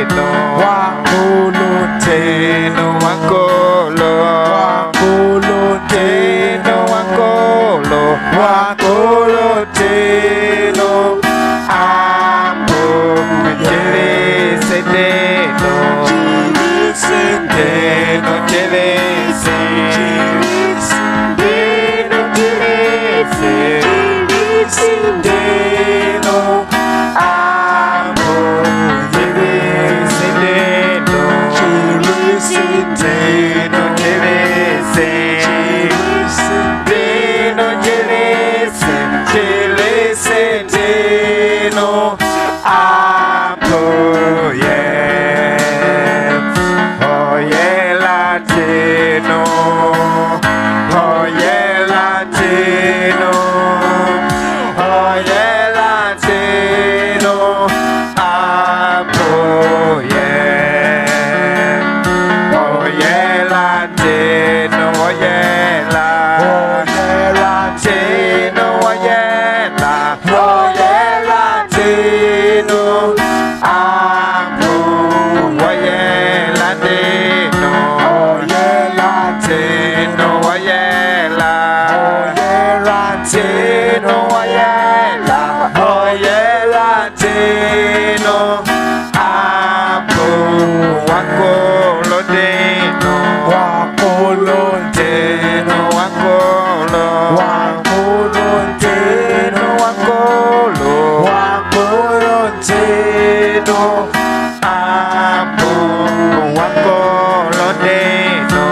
Teno Wakulu Teno Wakolo Wakulu Teno Wakolo Wakulu Teno Ambo Chile Teno Teno Chile Teno Chile Teno Ambo Chile Teno Teno Chile Teno Chile Chile Teno Ambo yeah Latino, oh yeah Latino, oh yeah Latino, oh yeah, oh yeah Latino, oh yeah Latino, oh yeah Latino, oh yeah Latino. Latino, oh yeah, Latino, oh yeah, oh yeah, Latino, Apo, Wakolo Dino, Wakolo Dino, Wakolo, Wakolo Dino, Wakolo, Wakolo Dino, Apo, Wakolo Dino.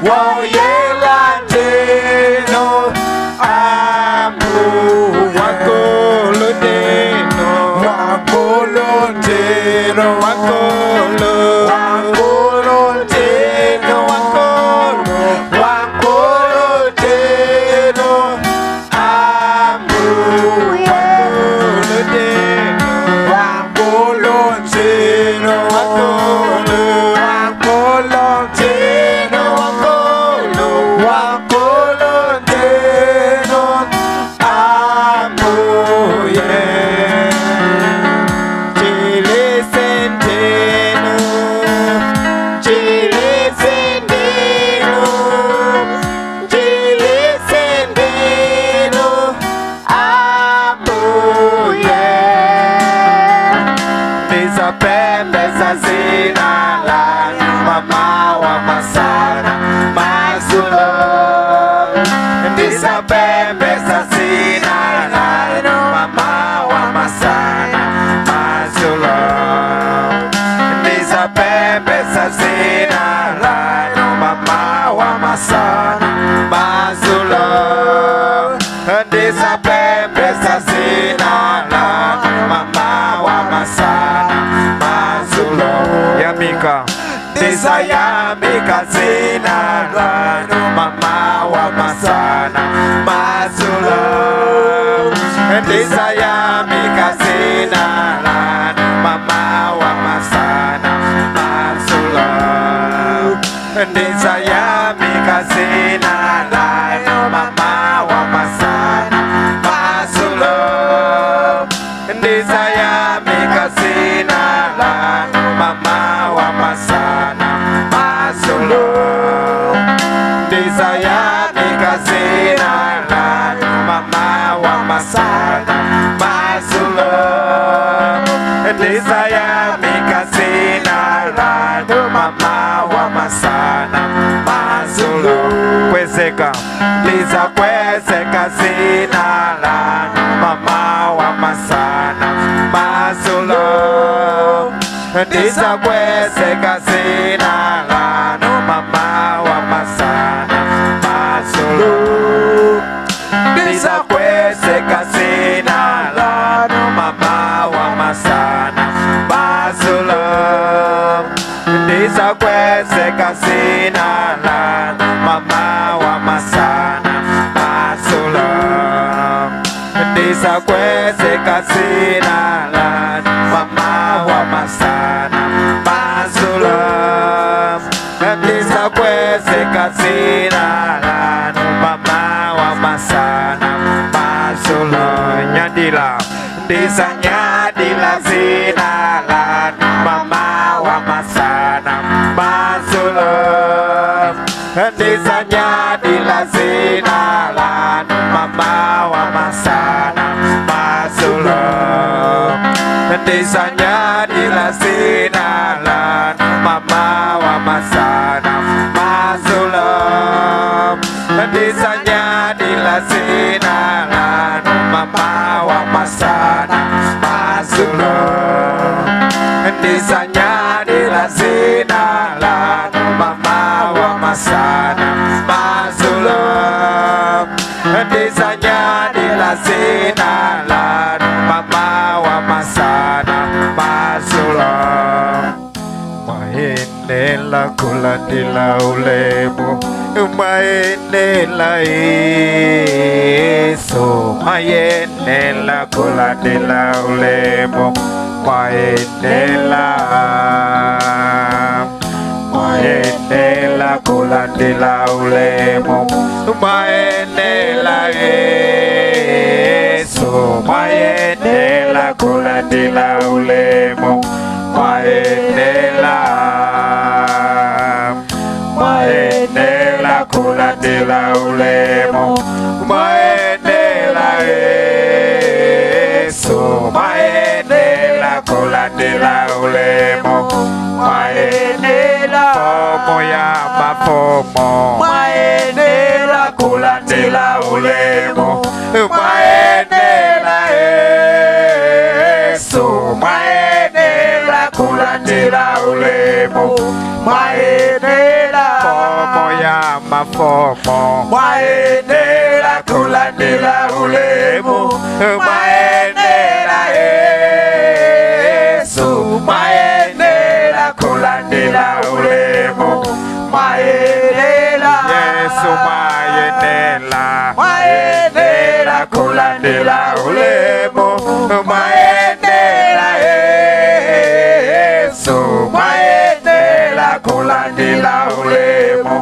Oh yeah. Mazulo Ndisapembesa zina lanu mama wa masana Mazulo Ndisapembesa zina lanu mama wa masana Mazulo Ndisapembesa zina lanu mama wa masana Mazulo Yamika Ndisayamika zina lanu mama wa masana Mazulo Ndisayamika zina lanu mama wa masana Mazulo Ndisayamika zina lanu mama wa masana Mazulo Ndisayamika zina lanu mama wa masana Mazulo Ndisayamika zina lanu mama wa masana Mazulo Ndisayamika zina lanu mama wa masana Mazulo Kwezeka Ndisakwezeka zina lanu mama wa masana Mazulo Ndisakwezeka zina lanu mama wa masana Mazulo Ndisakwezeka zina lanu mama wa masana Mazulo Ndisakwezeka zina lanu mama wa masana Mazulo Ndisakwezeka zina lanu mama wa masana Mazulo Ndisakwezeka zina lanu mama wa masana Mazulo Nyadila Ndisanyadila zina lanu mama wa masana Mazulo Ndisanyadila zina lanu mama wa masana Mazulo Ndisanyadila zina lanu mama wa masana Mazulo Ndisanyadila zina lanu mama wa masana Mazulo Ndisanyadila zina lanu mama wa masana Mazulo Ndisanyadila zina lanu mama wa masana Mazulo Maenela kulandila ulemu Maenela Yesu Maenela kulandila ulemu Maenela Maenela kulandila ulemu Maenela Yesu Maenela kulandila ulemu Maenela Maenela kulandila ulemu Maenela Yesu Maenela kulandila ulemu Maenela Fomo ya mafomo Maenela kulandila ulemu Maenela Yesu Maenela kulandila ulemu Maenela Fomo ya mafomo Maenela kulandila ulemu Maenela Yesu Maenela kulandila ulemu Maenela Yesu maenela Maenela kulandila ulemu Maenela Yesu Maenela kulandila ulemu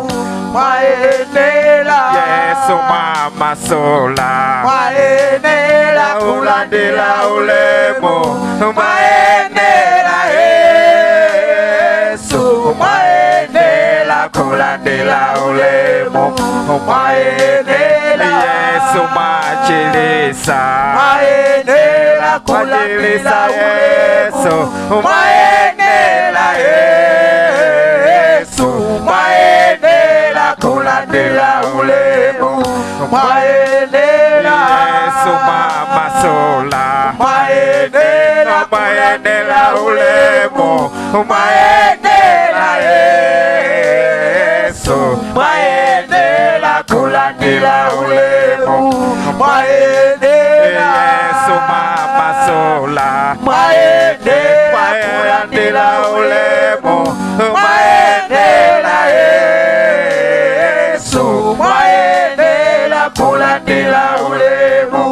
Maenela Yesu mama sola Maenela kulandila ulemu Maenela Yesu Maenela kulandila ulemu Maenela Yesu machilisa Maenela kulandila Yesu Maenela Yesu Maenela kulandila kulandila ulemu. Mwayenera. Yesu mwamasula. Mwayenera Mwayenera ulemu. Mwayenera Yesu. Mwayenera kulandila ulemu. Mwayenera. Yesu mwamasula. Mwayenera Mwayenera ulemu. Mwayenera Yesu. Mwayenera kulandila ulemu.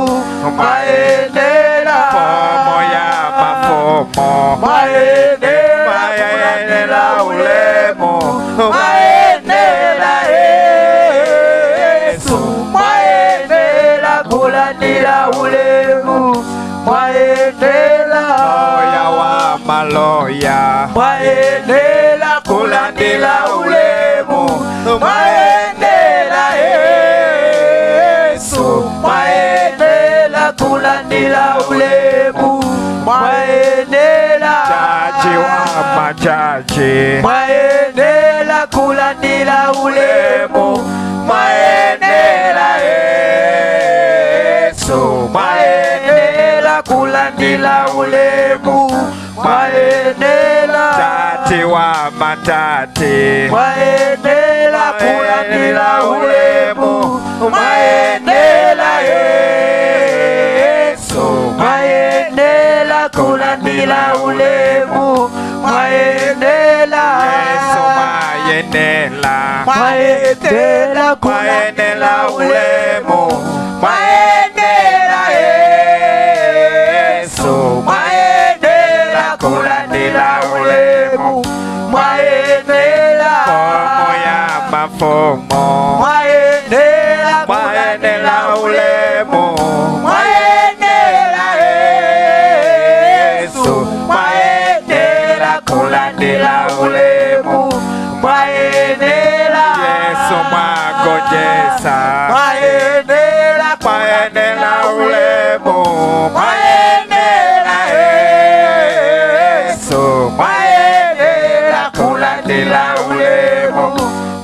Mwayenera. Fomo ya mafomo. Mwayenera Mwayenera ulemu. Mwayenera Yesu. Mwayenera kulandila ulemu. Mwayenera. Loya wa maloya. Mwayenera kulandila ulemu. Mwayenera Yesu. Mwayenera kulandila ulemu. Mwayenera. Jaji wa majaji. Mwayenera kulandila ulemu. Mwayenera Yesu. Mwayenera kulandila ulemu. Mwayenera. Tati wa matati. Mwayenera kulandila ulemu. Mwayenera Yesu. Mwayenera kulandila ulemu. Mwayenera. Yesu mwayenera. Mwayenera Mwayenera kulandila ulemu. Mwayenera Yesu. Mwayenera kulandila ulemu. Mwayenera. Fomo ya mafomo. Mwayenera Mwayenera ulemu. Mwayenera Yesu. Mwayenera kulandila ulemu. Mwayenera. Yesu mwagojesa. Mwayenera Mwayenera ulemu. Mwayenera Yesu. Mwayenera kulandila ulemu.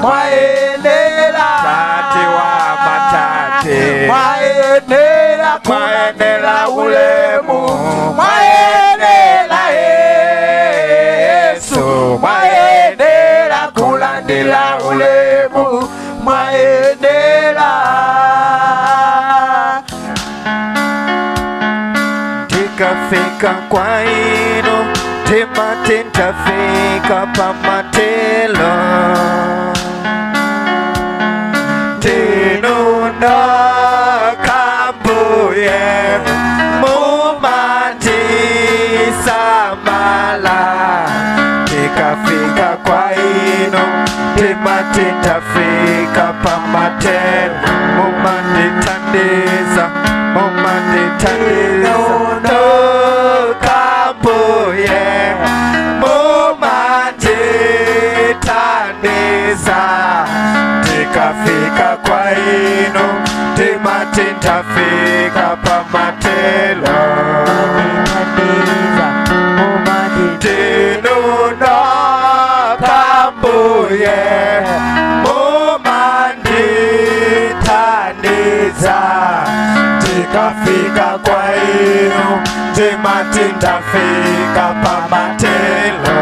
Mwayenera. Tati wa matati. Mwayenera Mwayenera ulemu. Mwayenera Yesu. Mwayenera kulandila ulemu. Mwayenera. Tikafika kwa inu timati ntafika pamatelo tinuna kambuye mumatisamala. Tikafika kwa inu timati ntafika pamatelo mumandithandiza mumandithandiza kambuye mumandithandiza. Tikafika kwa inu timati ntafika pamatelo tinuna kambuye mumandithandiza. Tikafika kwa inu timati ntafika pamatelo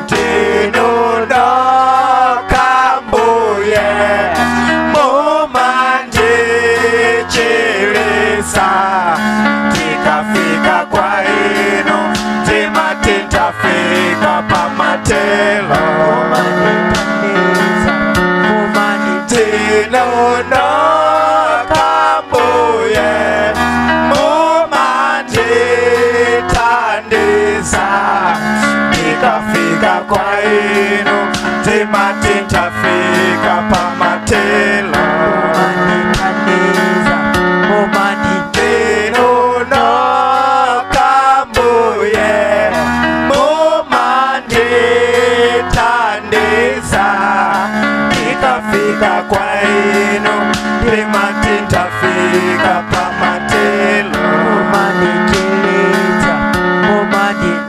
tinuna kambuye mumandichilisa. Tikafika kwa inu timati ntafika pamatelo tinuna kambuye mumandithandiza. Tikafika kwa inu timati ntafika pamatelo tinuna kambuye mumandithandiza. Tikafika kwa inu timati ntafika pamatelo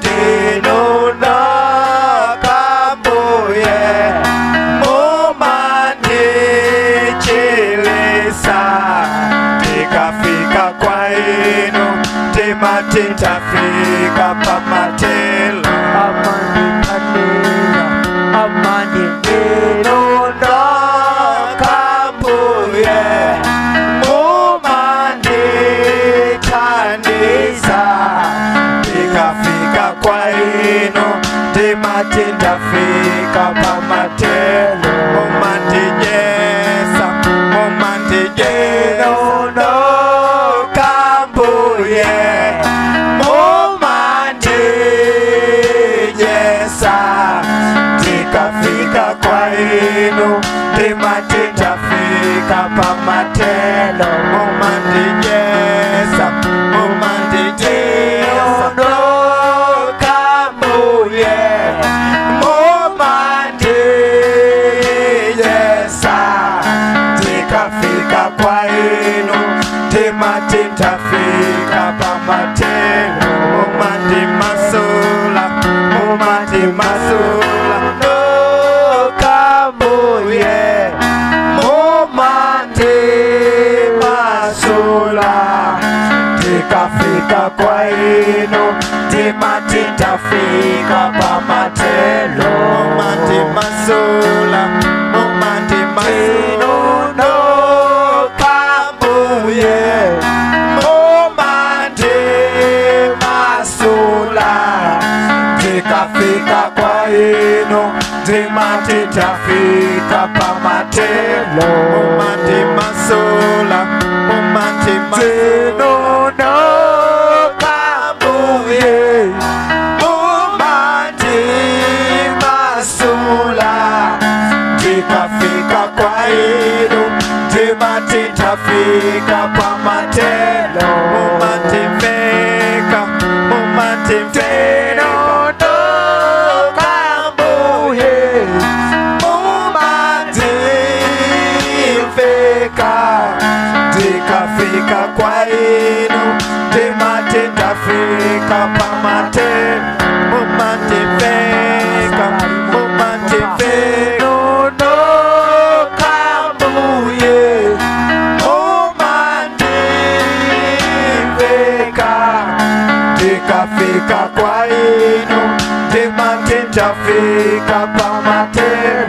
tinuna kambuye tintafika pamatelo. Amandithandiza, amandinelo Kambuye mumandithandiza ndikafika kwa inu ndimati ndafika pamatelo. Mumandidyesa, mumandidyesa Kambuye mumandidyesa ndikafika kwa inu ndimati ndafika pamatelo. Mumandidyesa, mumandidyesa Kambuye mumandidyesa ndikafika kwa inu ndimati ndafika pamatelo. Mumandimasula, mumandimasula Kambuye mumandimasula ndikafika kwa inu ndimati ndafika pamatelo. Mumandimasula, mumandimasula Kambuye mumandimasula ndikafika kwa inu ndimati ndafika pamatelo. Mumandimasula, mumandimasula Kambuye mumandimasula ndikafika kwa inu ndimati ndafika pamatelo. Mumandimveka, mumandimveka Kambuye mumandimveka ndikafika kwa inu ndimati ndafika pamatelo. Mumandimveka, mumandimveka Kambuye mumandimveka ndikafika kwa inu ndimati ndafika pamatelo.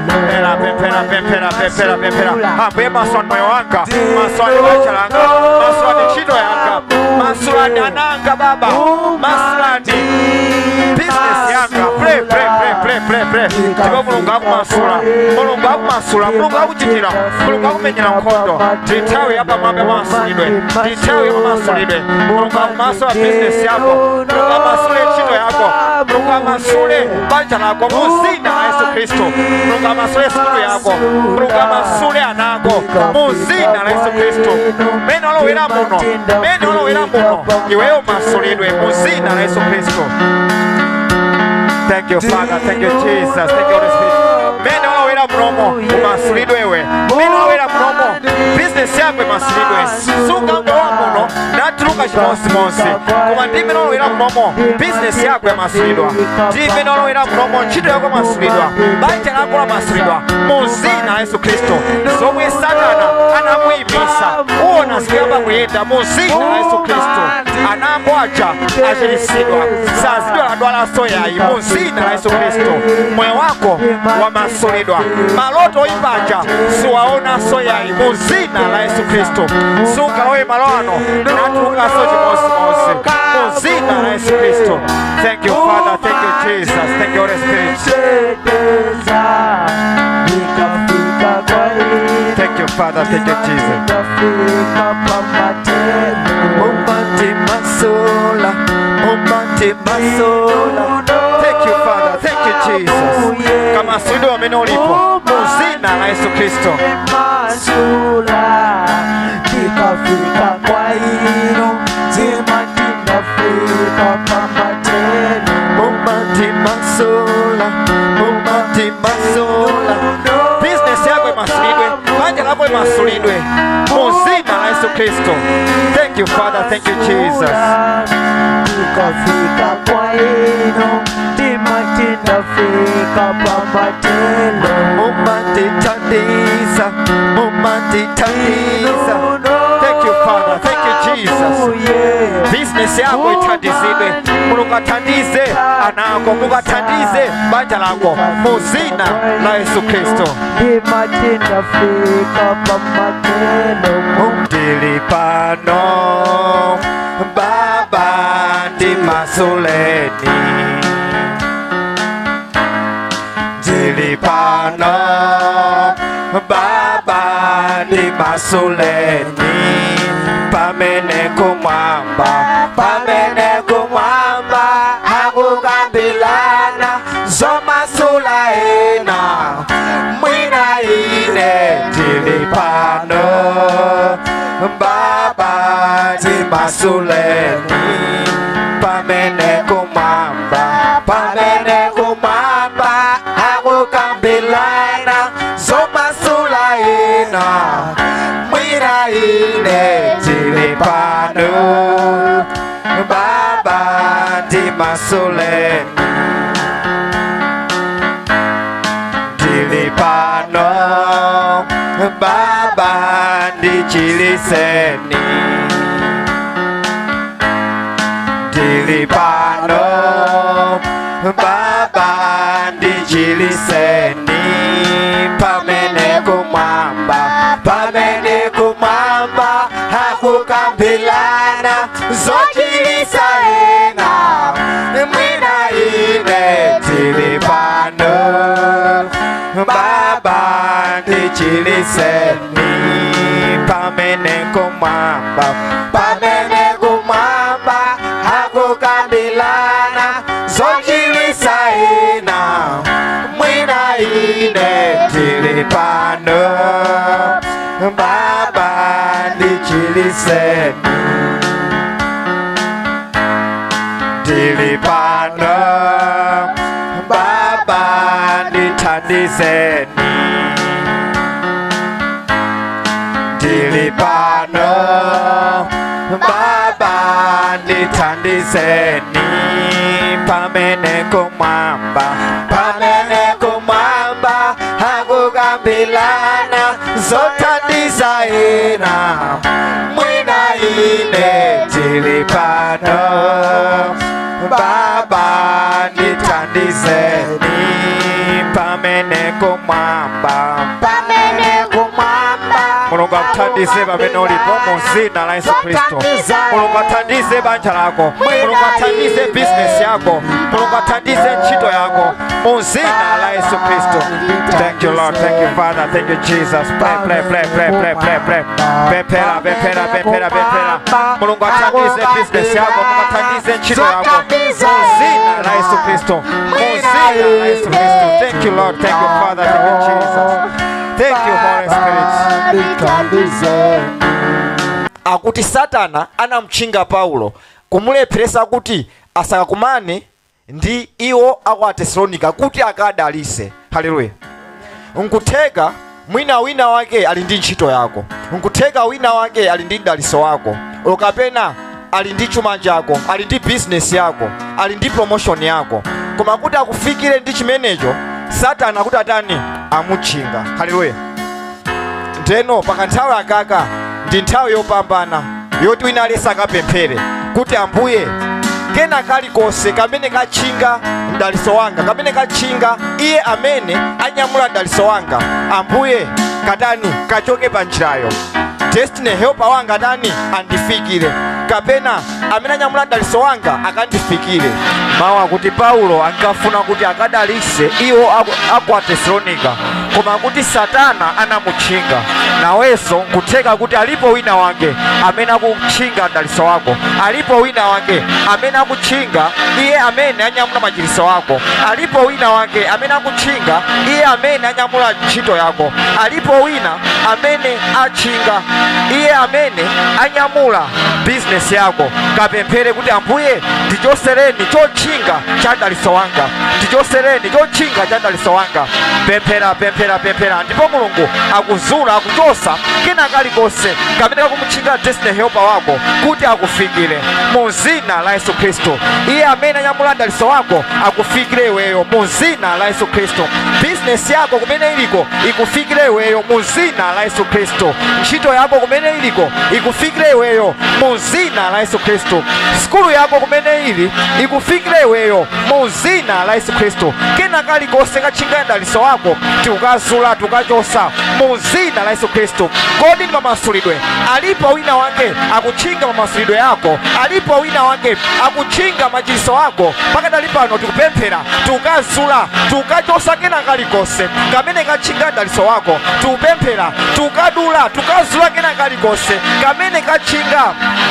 Pempera, pempera, pempera, pempera, pempera. Ambuye maswani moyo wanga, maswani banja langa, maswani ntchito yanga, maswani ananga baba, maswani business yanga. Pray, pray, pray, pray, pray, pray. Ndipo Mulungu akumasula, Mulungu akumasula, Mulungu akuchitira, Mulungu akumenyera nkhondo. Ndithawi yapamwamba pamasulidwe, ndithawi yapamasulidwe. Mulungu akumasula business yako, Mulungu amasule ntchito yako, Mulungu amasule banja lako mu zina la Yesu Kristo. Mulungu amasule sukulu yako, Mulungu amasule anako mu zina la Yesu Kristo. Mene olowera muno, mene olowera muno, iweyo masulidwe mu zina la Yesu Kristo. Thank you, Father. Thank you, Jesus. Thank you, Holy Spirit. Mene olowera munomo umasulidwewe, mene olowera munomo business yako imasulidwe. Sungangowa muno natuluka chimosimosi, koma ndi mene olowera munomo business yako yamasulidwa, ndi mene olowera munomo ntchito yako yamasulidwa, banja lako lamasulidwa mu zina la Yesu Kristo. Zomwe Satana anamuyimisa uwona zikuyamba kuyenda mu zina la Yesu Kristo. Anako aja achirisidwa, sazidwaladwalanso yayi mu zina la Yesu Kristo. Moyo wako wamasulidwa, maloto oyipaja siwaonanso yayi mu zina la Yesu Kristo. Sungalowe malo ano natulukanso chimosimosi mu zina la Yesu Kristo. Thank you, Father. Thank you, Jesus. Thank you, Holy Spirit. Thank you, Father. Thank you, Jesus. Mumandimasula, mumandimasula. Thank you, Father. Thank you, Jesus. Kama sudo amene ulipo mu zina la Yesu Kristo. Masula ndikafika kwa inu ndimati ndafika pamatelo. Mumandimasula, mumandimasula. Business yako imasulidwe, banja lako imasulidwe mu zina la Yesu Kristo. Thank you, Father. Thank you, Jesus. Ndikafika kwa inu ndimati ndafika pamatelo. Mumandithandiza, mumandithandiza. Thank you, Father. Thank you, Jesus. Business Bizinesi yako ithandizidwe. Mulungu athandize ana ako, Mulungu athandize banja lako mu zina la Yesu Kristo. Ndimati ndafika pamatelo. Ndili pano Baba, ndimasuleni. Ndili pano Baba, ndimasuleni. Pamene kumwamba, pamene kumwamba akukambilana zomasula ena mwina ine. Ndili pano Baba, ndimasuleni. Pamene kumwamba, pamene kumwamba akukambilana zomasula ena mwina ine. Ndili pano Baba, ndimasuleni. Ndili pano Baba, ndichiliseni. Ndili pano Baba, ndichiliseni. Pamene kumwamba, pamene kumwamba akukambilana zochilisa ena mwina ine. Ndili pano Baba, ndichiliseni. Pamene kumwamba, pamene kumwamba akukambilana zochilisa ena mwina ine. Ndili pano Baba, ndichiliseni. Ndili pano Baba, ndithandizeni. Ndili pano Baba, ndithandizeni. Pamene kumwamba, pamene kumwamba akukambilana zothandiza ena mwina ine. Ndili pano Baba, ndithandizeni. Pamene kumwamba, pamene kumwamba. Mulungu akuthandize pamene ulipo mu zina la Yesu Kristo. Mulungu athandize banja lako, Mulungu athandize business yako, Mulungu athandize ntchito yako mu zina la Yesu Kristo. Thank you Lord, thank you Father, thank you Jesus. Pray, pray, pray, pray, pray, pray, pray. Pemphera, pemphera, pemphera, pemphera. Mulungu athandize business yako, Mulungu athandize ntchito yako mu zina la Yesu Kristo, mu zina la Yesu Kristo. Thank you Lord, thank you Father, thank you Jesus, thank you Holy Spirit. Akuti Satana anamchinga Paulo kumulepheresa kuti asakakumane ndi iwo aku Atesalonika kuti akadalise. Haleluya. Nkutheka mwina wina wake ali ndi ntchito yako, nkutheka wina wake ali ndi mdaliso wako, okapena ali ndi chuma chako, ali ndi business yako, ali ndi promotion yako, koma kuti akufikire ndi chimenecho Satana kuti atani amutchinga. Haleluya. Ndeno pakanthawi akaka ndi nthawi yopambana yoti wina aliyense akapemphere kuti Ambuye kena kalikonse kamene katchinga mdaliso wanga, kamene katchinga iye amene anyamula mdaliso wanga, Ambuye katani kachoke pa njirayo. Destiny helper wanga tani andifikire, kapena amene anyamula mdaliso wanga akandifikire. Mawu akuti Paulo ankafuna kuti akadalise iwo aku Atesalonika, koma kuti Satana anamutchinga. Nawenso nkutheka kuti alipo wina wake amene akutchinga mdaliso wako, alipo wina wake amene akutchinga iye amene anyamula machiliso wako, alipo wina wake amene akutchinga iye amene anyamula ntchito yako, alipo wina amene atchinga iye amene anyamula business yako. Kapemphere kuti Ambuye ndichosereni chotchinga cha mdaliso wanga, ndichosereni chotchinga cha mdaliso wanga. Pemphera, pemphera, pemphera, ndipo Mulungu akuzula akuchosa Tikuchosa kena kalikonse kamene kakumutchinga destiny helper wako kuti akufikire mu zina la Yesu Khristu. Iye amene anyamula mdaliso wako akufikire iweyo mu zina la Yesu Khristu. Bizinesi yako kumene iliko ikufikire iweyo mu zina la Yesu Khristu. Ntchito yako kumene iliko ikufikire iweyo mu zina la Yesu Khristu. Sukulu yako kumene ili ikufikire iweyo mu zina la Yesu Khristu. Kena kalikonse katchinga mdaliso wako tikukazula, tukachosa mu zina la Yesu Khristu. Kodi ndi mamasulidwe? Alipo wina wake akutchinga mamasulidwe yako, alipo wina wake akutchinga machiritso ako. Pakadali pano tikupemphera, tukazula, tukachosa kena kalikonse kamene katchinga mdaliso wako. Tikupemphera, tukadula, tukazula kena kalikonse kamene katchinga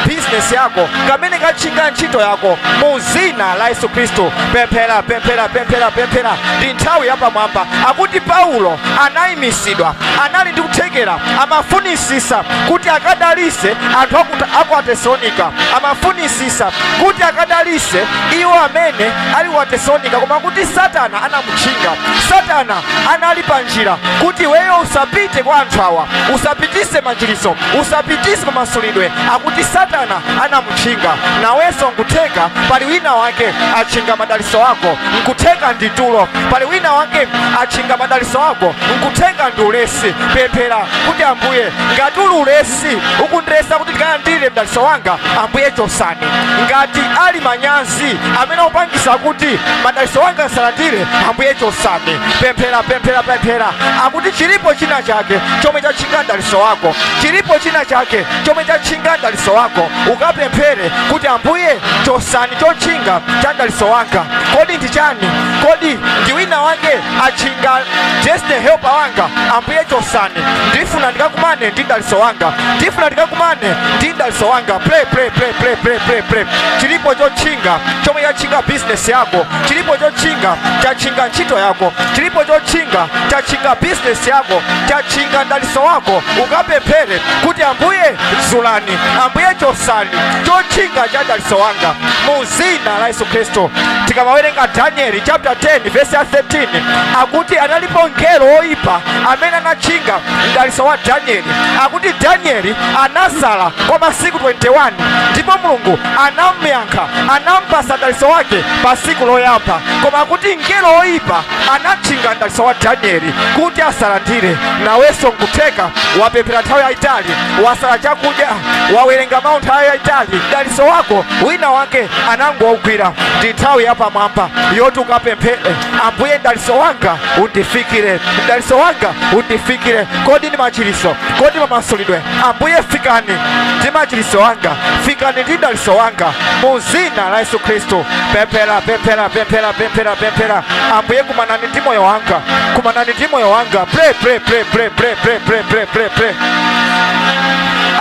bizinesi yako, kamene katchinga ntchito yako mu zina la Yesu Khristu. Pemphera, pemphera, pemphera, pemphera. Ndi nthawi yapamwamba. Akuti Paulo anayimisidwa, anali ndi kuthekera, amafunisisa kuti akadalise anthu aku Atesalonika, amafunisisa kuti akadalise iwo amene ali ku Atesalonika, koma kuti Satana anamutchinga. Satana anali pa njira kuti iweyo usapite kwa anthu awa, usapitise machiritso, usapitise mamasulidwe. Akuti Satana anamutchinga. Nawenso nkutheka pali wina wake atchinga madaliso ako, nkutheka ndi tulo, pali wina wake atchinga madaliso ako, nkutheka ndi ulesi. Pemphera kuti Ambuye, ngati uli ulesi ukundilesa kuti ndikalandire mdaliso wanga, Ambuye chosani. Ngati ali manyazi amene akupangisa kuti madaliso wanga nsalandire, Ambuye chosani. Pemphera, pemphera, pemphera. Akuti chilipo china chake chomwe chatchinga mdaliso wako, chilipo china chake chomwe chatchinga mdaliso wako. Ukapemphere kuti Ambuye chosani chotchinga cha mdaliso wanga. Kodi ndi chani? Kodi ndi wina wake atchinga destiny helper wanga? Ambuye chosani, ndifuna ndikakumane ndi mdaliso wanga, ndifuna ndikakumane ndi mdaliso wanga. Pray, pray, pray, pray, pray, pray, pray. Chilipo chotchinga chomwe chatchinga business yako, chilipo chotchinga chatchinga ntchito yako, chilipo chotchinga chatchinga business yako, chatchinga mdaliso wako. Ukapemphere kuti Ambuye zulani, Ambuye chosani chotchinga cha mdaliso wanga mu zina la Yesu Khristu. Tikamawerenga Danieli chapter 10 verse ya 13, akuti analipo mngelo woyipa amene anatchinga mdaliso wa Danieli. Akuti Danieli anasala kwa masiku 21 ndipo Mulungu anamuyankha, anampasa mdaliso wake pa siku loyamba. Koma akuti mngelo woyipa anatchinga mdaliso wa Danieli kuti asalandire. Nawenso nkutheka wapemphera nthawi yayitali, wasala chakudya, wawerenga mawu nthawi yayitali, mdaliso wako wina wake anangowugwira. Ndi nthawi yapamwamba yoti ukapemphere, Ambuye mdaliso wanga undifikire, mdaliso wanga undifikire. Kodi ndi machiritso? Kodi mamasulidwe? Ambuye fikani ndi machiritso wanga, fikani ndi mdaliso wanga mu zina la Yesu Khristu. Pemphera, pemphera, pemphera, pemphera, pemphera. Ambuye kumanani ndi moyo wanga, kumanani ndi moyo wanga. Pray, pray, pray, pray, pray, pray, pray, pray, pray, pray.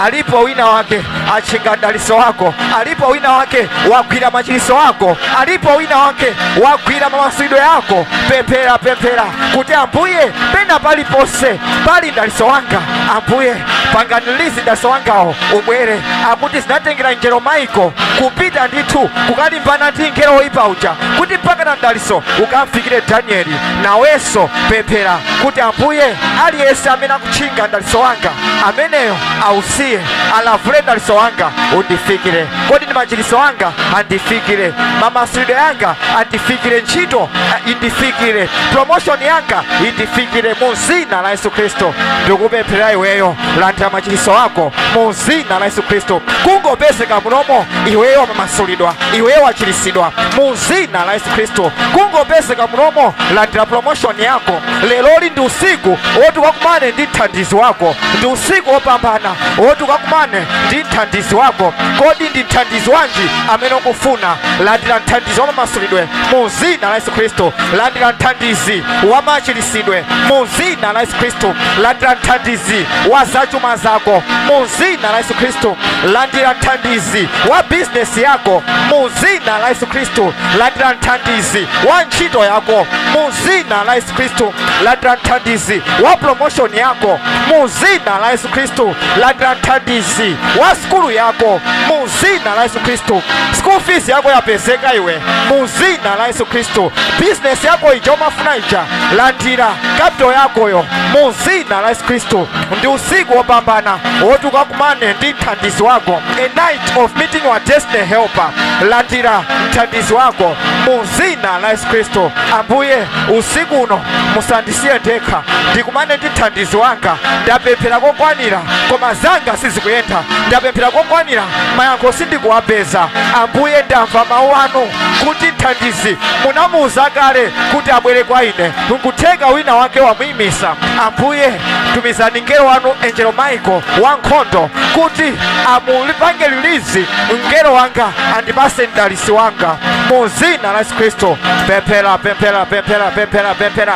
Alipo wina wake achinga mdaliso wako, alipo wina wake wagwira machiritso ako, alipo wina wake wagwira mamasulidwe ako. Pemphera, pemphera kuti Ambuye pena paliponse pali mdaliso wanga, Ambuye pangani release mdaliso wangawo ubwere. Akuti zinatengera mngelo Michael kupita ndithu kukalimbana ndi mngelo woyipa uja kuti mpaka na mdaliso ukamfikire Danieli. Nawenso pemphera kuti Ambuye aliyense amene akutchinga mdaliso wanga ameneyo ausiye, alavule mdaliso wanga undifikire. Kodi ndi machiritso anga andifikire, mamasulidwe anga andifikire, ntchito indifikire, promotion yanga indifikire mu zina la Yesu Khristu. Ndikupemphera iweyo, landira machiritso ako mu zina la Yesu Khristu. Kungopezeka munomo iweyo wamamasulidwa, iweyo wachiritsidwa mu zina la Yesu Khristu. Kungopezeka munomo, landira promotion yako. Leroli ndi usiku woti ukakumane ndi mthandizi wako, ndi usiku wopambana woti ukakumane ndi mthandizi wako. Kodi ndi mthandizi wanji amene ukufuna? Landira mthandizi wa mamasulidwe mu zina la Yesu Khristu. Landira mthandizi wa machiritsidwe mu zina la Yesu Khristu. Landira mthandizi wa zachuma zako mu zina la Yesu Khristu. Landira mthandizi wa bizinesi yako mu zina la Yesu Khristu. Landira mthandizi wa ntchito yako mu zina la Yesu Khristu. Landira mthandizi wa promotion yako mu Mu zina la Yesu Khristu, landira mthandizi wa sukulu yako. Mu zina la Yesu Khristu, school fees yako yapezeka iwe. Mu zina la Yesu Khristu, business yako ija umafuna ija, landira capital yakoyo. Mu zina la Yesu Khristu, ndi usiku wopambana woti ukakumane ndi mthandizi wako, a night of meeting your destiny helper. Landira mthandizi wako mu zina la Yesu Khristu. Ambuye, usiku uno musandisiye ndekha, ndikumane ndi mthandizi wanga. Ndapemphera kokwanira, koma zanga sizikuyenda. Ndapemphera kokwanira, mayankho sindikuwapeza. Ambuye, ndamva mawu anu kuti mthandizi munamuuza kale kuti abwere kwa ine. Nkutheka wina wake wamuyimisa. Ambuye, tumizani mngelo wanu, Angelo Michael wankhondo, kuti amulipange release mngelo wanga, andipase mdalisi wanga. Mu zina la Yesu Khristu, pemphera, pemphera, pemphera, pemphera, pemphera.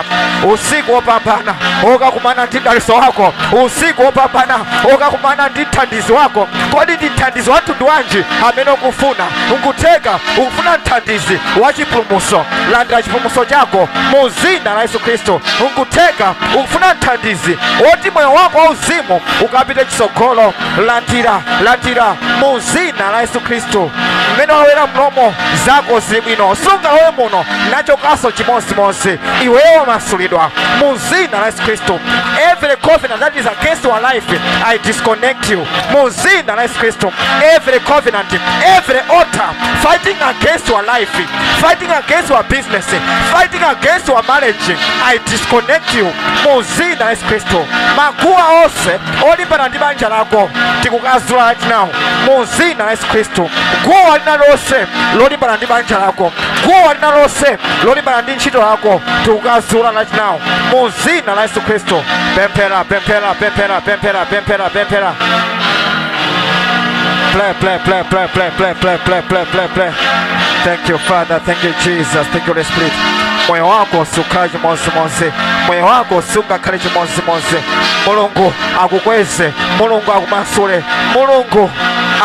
Usiku wopambana okakumana ndi mdaliso wako, usiku wopambana okakumana ndi mthandizi wako. Kodi ndi mthandizi wa mtundu wanji amene ukufuna? Nkutheka ukufuna mthandizi wa chipulumutso, landira chipulumutso chako mu zina la Yesu Khristu. Nkutheka ukufuna mthandizi woti moyo wako wauzimu ukapite chitsogolo, landira, landira mu zina la Yesu Khristu. Mmene walowera mlomo, zako zibwino. Sungalowe muno nachokaso chimodzimodzi. Iweyo wamasulidwa mu zina la Yesu Khristu. Every covenant that is against your life, I disconnect you mu zina la Yesu Khristu. Every covenant, every altar fighting against your life, fighting against your business, fighting against your marriage, I disconnect you mu zina la Yesu Khristu. Maguwa onse olimbana ndi banja lako, tikukazula right now mu zina la Yesu Khristu. Guwa lina lonse lolimbana ndi banja lako, guwa lina lonse lolimbana ndi ntchito yako, tikukazula right now mu zina la Yesu Khristu. Pemphera, pemphera, pemphera, pemphera, pemphera, pemphera. Play, play, play, play, play, play, play, play, play, play, play. Thank you, Father. Thank you, Jesus. Thank you, Holy Spirit. Moyo wako sukhala chimodzimodzi, moyo wako sungakhale chimodzimodzi. Mulungu akukweze, Mulungu akumasule, Mulungu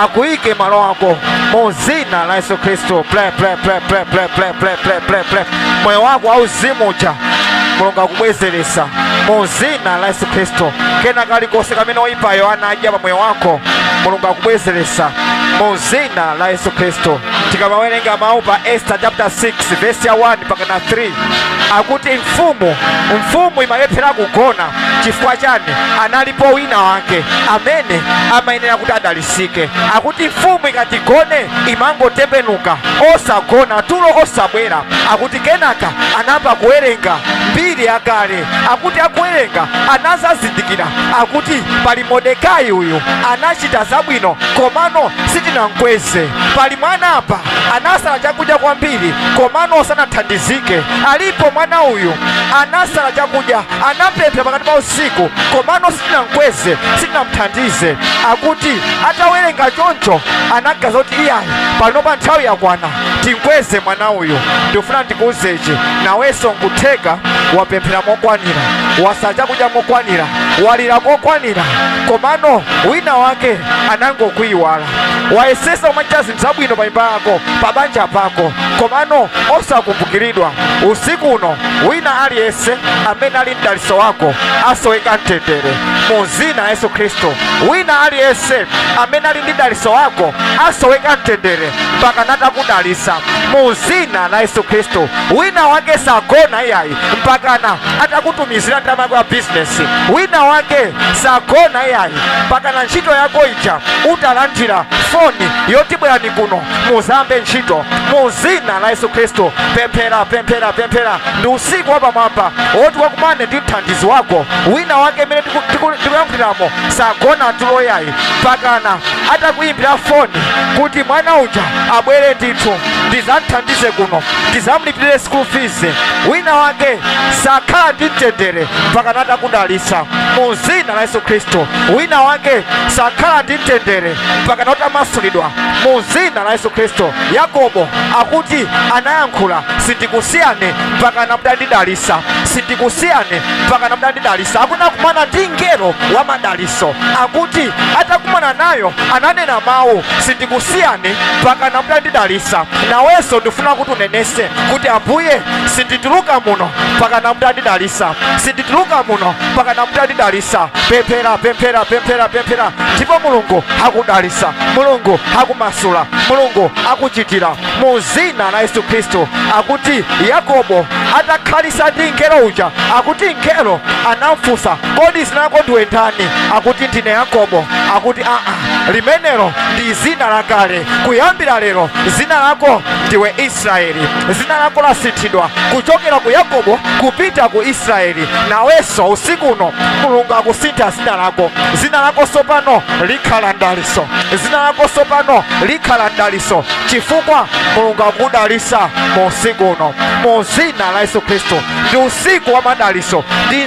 akuyike malo ako mu zina la Yesu Khristu. Play, play, play, play, play, play, play, play, play, play. Moyo wako wauzimu uja, Mulungu akubwezeresa mu zina la Yesu Khristu. Kena kalikonse kamene oyipayo anadya pa moyo wako, Mulungu akubwezeresa mu zina la Yesu Khristu. Tikamawerenga mawu pa Esther chapter 6 verse ya 1 mpaka na 3, akuti mfumu imalephera kugona. Chifukwa chani? Analipo wina wake amene amayenera kuti adalisike. Akuti mfumu ikati gone, imangotembenuka, osagona, tulo osabwera. Akuti kenaka anayamba kuwerenga mbiri yakale. Akuti akuwerenga, anazazindikira akuti pali Mordekai, uyu anachita zabwino, komano sitinamkweze. Pali mwana apa anasala chakudya kwambiri, komano sanathandizike. Alipo mwana uyu anasala chakudya, anapemphera pakati pa usiku, komano sitinamkweze, sitinamthandize. Akuti atawerenga choncho, anagaza kuti iyayi, pano pa nthawi yakwana, tinkweze mwana uyu. Ndikufuna ndikuuzechi, nawenso nkutheka wapemphera mokwanira, wasala chakudya mokwanira, walira mokwanira, komano wina wake anangokuyiwala. Wayesesa umachita zinthu zabwino pa nyumba yako, pa banja pako, komano osakumbukiridwa. Usiku uno wina aliyense amene ali mdaliso wako asoweka mtendere mu zina la Yesu Khristu. Wina aliyense amene ali ndi daliso wako asoweka mtendere mpaka natakudalisa mu zina la Yesu Khristu. Wina wake sagona iyayi mpakana atakutumizira ndalama yako ya bizinesi. Wina wake sagona iyayi mpakana ntchito yako ija utalandira foni yoti bwerani kuno muzambe ntchito mu zina la Yesu Khristu. Pemphera, pemphera, pemphera. Ndi usiku wapamwamba woti wakumane ndi mthandizi wako. Wina wake imene ndikuyankhuliramo sagona tulo yayi mpakana atakuyimbira foni kuti mwana uja abwere ndithu, ndizamthandize kuno, ndizamulipirire school fees. Wina wake sakhala ndi mtendere mpakana atakudalisa mu zina la Yesu Khristu. Wina wake sakhala ndi mtendere mpakana utamasulidwa mu zina la Yesu Khristu. Yakobo Akuti anayankhula, sindikusiyane mpaka namudandidalisa, sindikusiyane mpaka namudandidalisa. Akunakumana ndi ngelo wa madaliso. Akuti atakumana nayo ananena mawu, sindikusiyane mpaka namudandidalisa. Nawenso ndifuna kuti unenese kuti Ambuye, sindituluka muno mpaka namudandidalisa, sindituluka muno mpaka namudandidalisa. Pemphera, pemphera, pemphera, pemphera, ndipo Mulungu akudalisa, Mulungu akumasula, Mulungu akuchitira mu zina la Yesu Khristu. Akuti Yakobo atakhalisa ndi mngelo uja, akuti mngelo anamfunsa, kodi zina lako ndiwe ndani? Akuti ndine Yakobo. Akuti aa, limenelo ndi zina lakale, kuyambira lero zina lako ndiwe Israeli. Zina lako lasinthidwa kuchokera ku Yakobo kupita ku Israeli. Nawenso usiku uno Mulungu akusintha zina lako. Zina lako sopano likhala ndaliso, zina lako sopano likhala ndaliso, chifukwa Mulungu akudalisa mu usiku uno mu zina la Yesu Khristu. Ndi usiku wa madaliso, ndi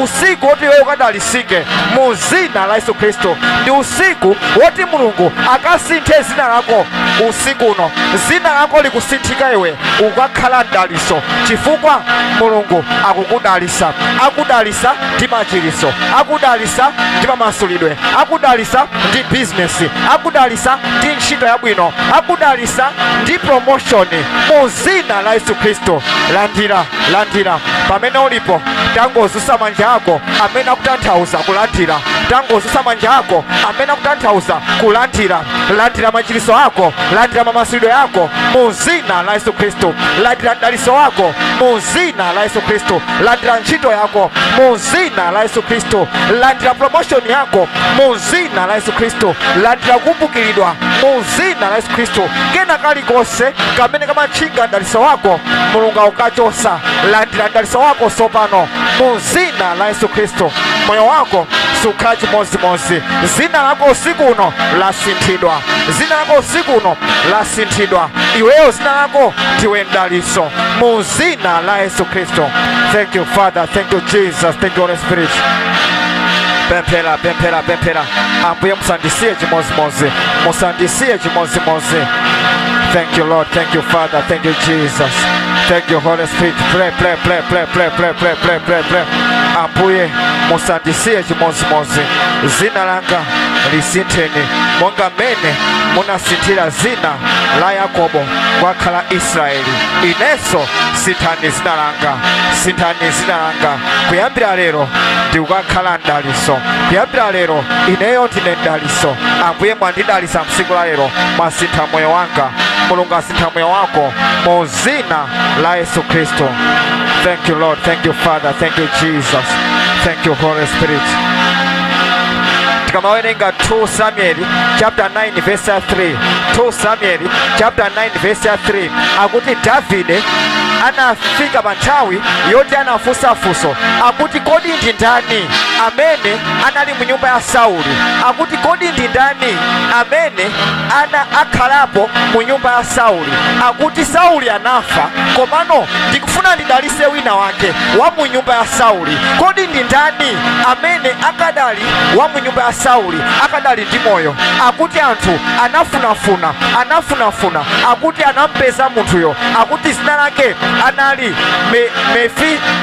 usiku woti iwe ukadalisike mu zina la Yesu Khristu. Ndi usiku woti Mulungu akasinthe zina lako usiku uno. Zina lako likusinthika, iwe ukakhala mdaliso, chifukwa Mulungu akukudalisa. Akudalisa ndi machiriso, akudalisa ndi mamasulidwe, akudalisa ndi bizinesi, akudalisa ndi ntchito yabwino, akudalisa ndi promotion mu zina la Yesu Khristu. Landira, landira pamene ulipo. Tangozusa manja ako amene akutanthauza kulandira, tangozusa manja ako amene akutanthauza kulandira. Landira machiriso ako, landira mamasulidwe ako mu zina la Yesu Khristu. Landira mdaliso wako mu zina la Yesu Khristu. Landira ntchito yako mu zina la Yesu Khristu. Landira promotion yako mu zina la Yesu Khristu. Landira kukumbukiridwa mu zina la Yesu Khristu. Kena kalikonse kamene kamatchinga mdaliso wako, Mulungu akukachosa. Landira mdaliso wako sopano mu zina la Yesu Khristu. Moyo wako sukhala chimodzimodzi. Zina lako usiku uno lasinthidwa, zina lako usiku uno lasinthidwa. Iweyo zina lako ndiwe mdaliso mu zina la Yesu Khristu. Thank you, Father. Thank you, Jesus. Thank you, Holy Spirit. Pemphera, pemphera, pemphera. Ambuye, musandisiye chimodzimodzi, musandisiye chimodzimodzi. Thank you, Lord. Thank you, Father. Thank you, Jesus. Thank you, Holy Spirit. Pray, pray, pray, pray, pray, pray, pray, pray, pray, pray. Ambuye, musandisiye chimodzimodzi. Zina langa lisintheni monga mmene munasinthira zina la Yakobo kwakhala Israeli. Inenso sinthani zina langa, sinthani zina langa. Kuyambira lero ndikukakhala mdaliso. Kuyambira lero ineyo ndine mdaliso. Ambuye, mwandidalisa msiku la lero, mwasintha moyo wanga. Mulungu asintha moyo wako mu zina la Yesu Khristu. Thank you, Lord. Thank you, Father. Thank you, Jesus. Thank you, Holy Spirit. Tikamawerenga 2 Samuel chapter 9 verse 3, 2 Samuel chapter 9 verse 3, akuti Davide anafika pa nthawi yoti anafunsafunso, akuti kodi ndi ndani amene anali mu nyumba ya Sauli? Akuti kodi ndi ndani amene ana akhalapo mu nyumba ya Sauli? Akuti Sauli anafa, komano ndikufuna ndidalise wina wake wa mu nyumba ya Sauli. Kodi ndi ndani amene akadali wa mu nyumba ya Sauli, akadali ndi moyo? Akuti anthu anafunafuna, anafunafuna, akuti anampeza munthuyo. Akuti zina lake anali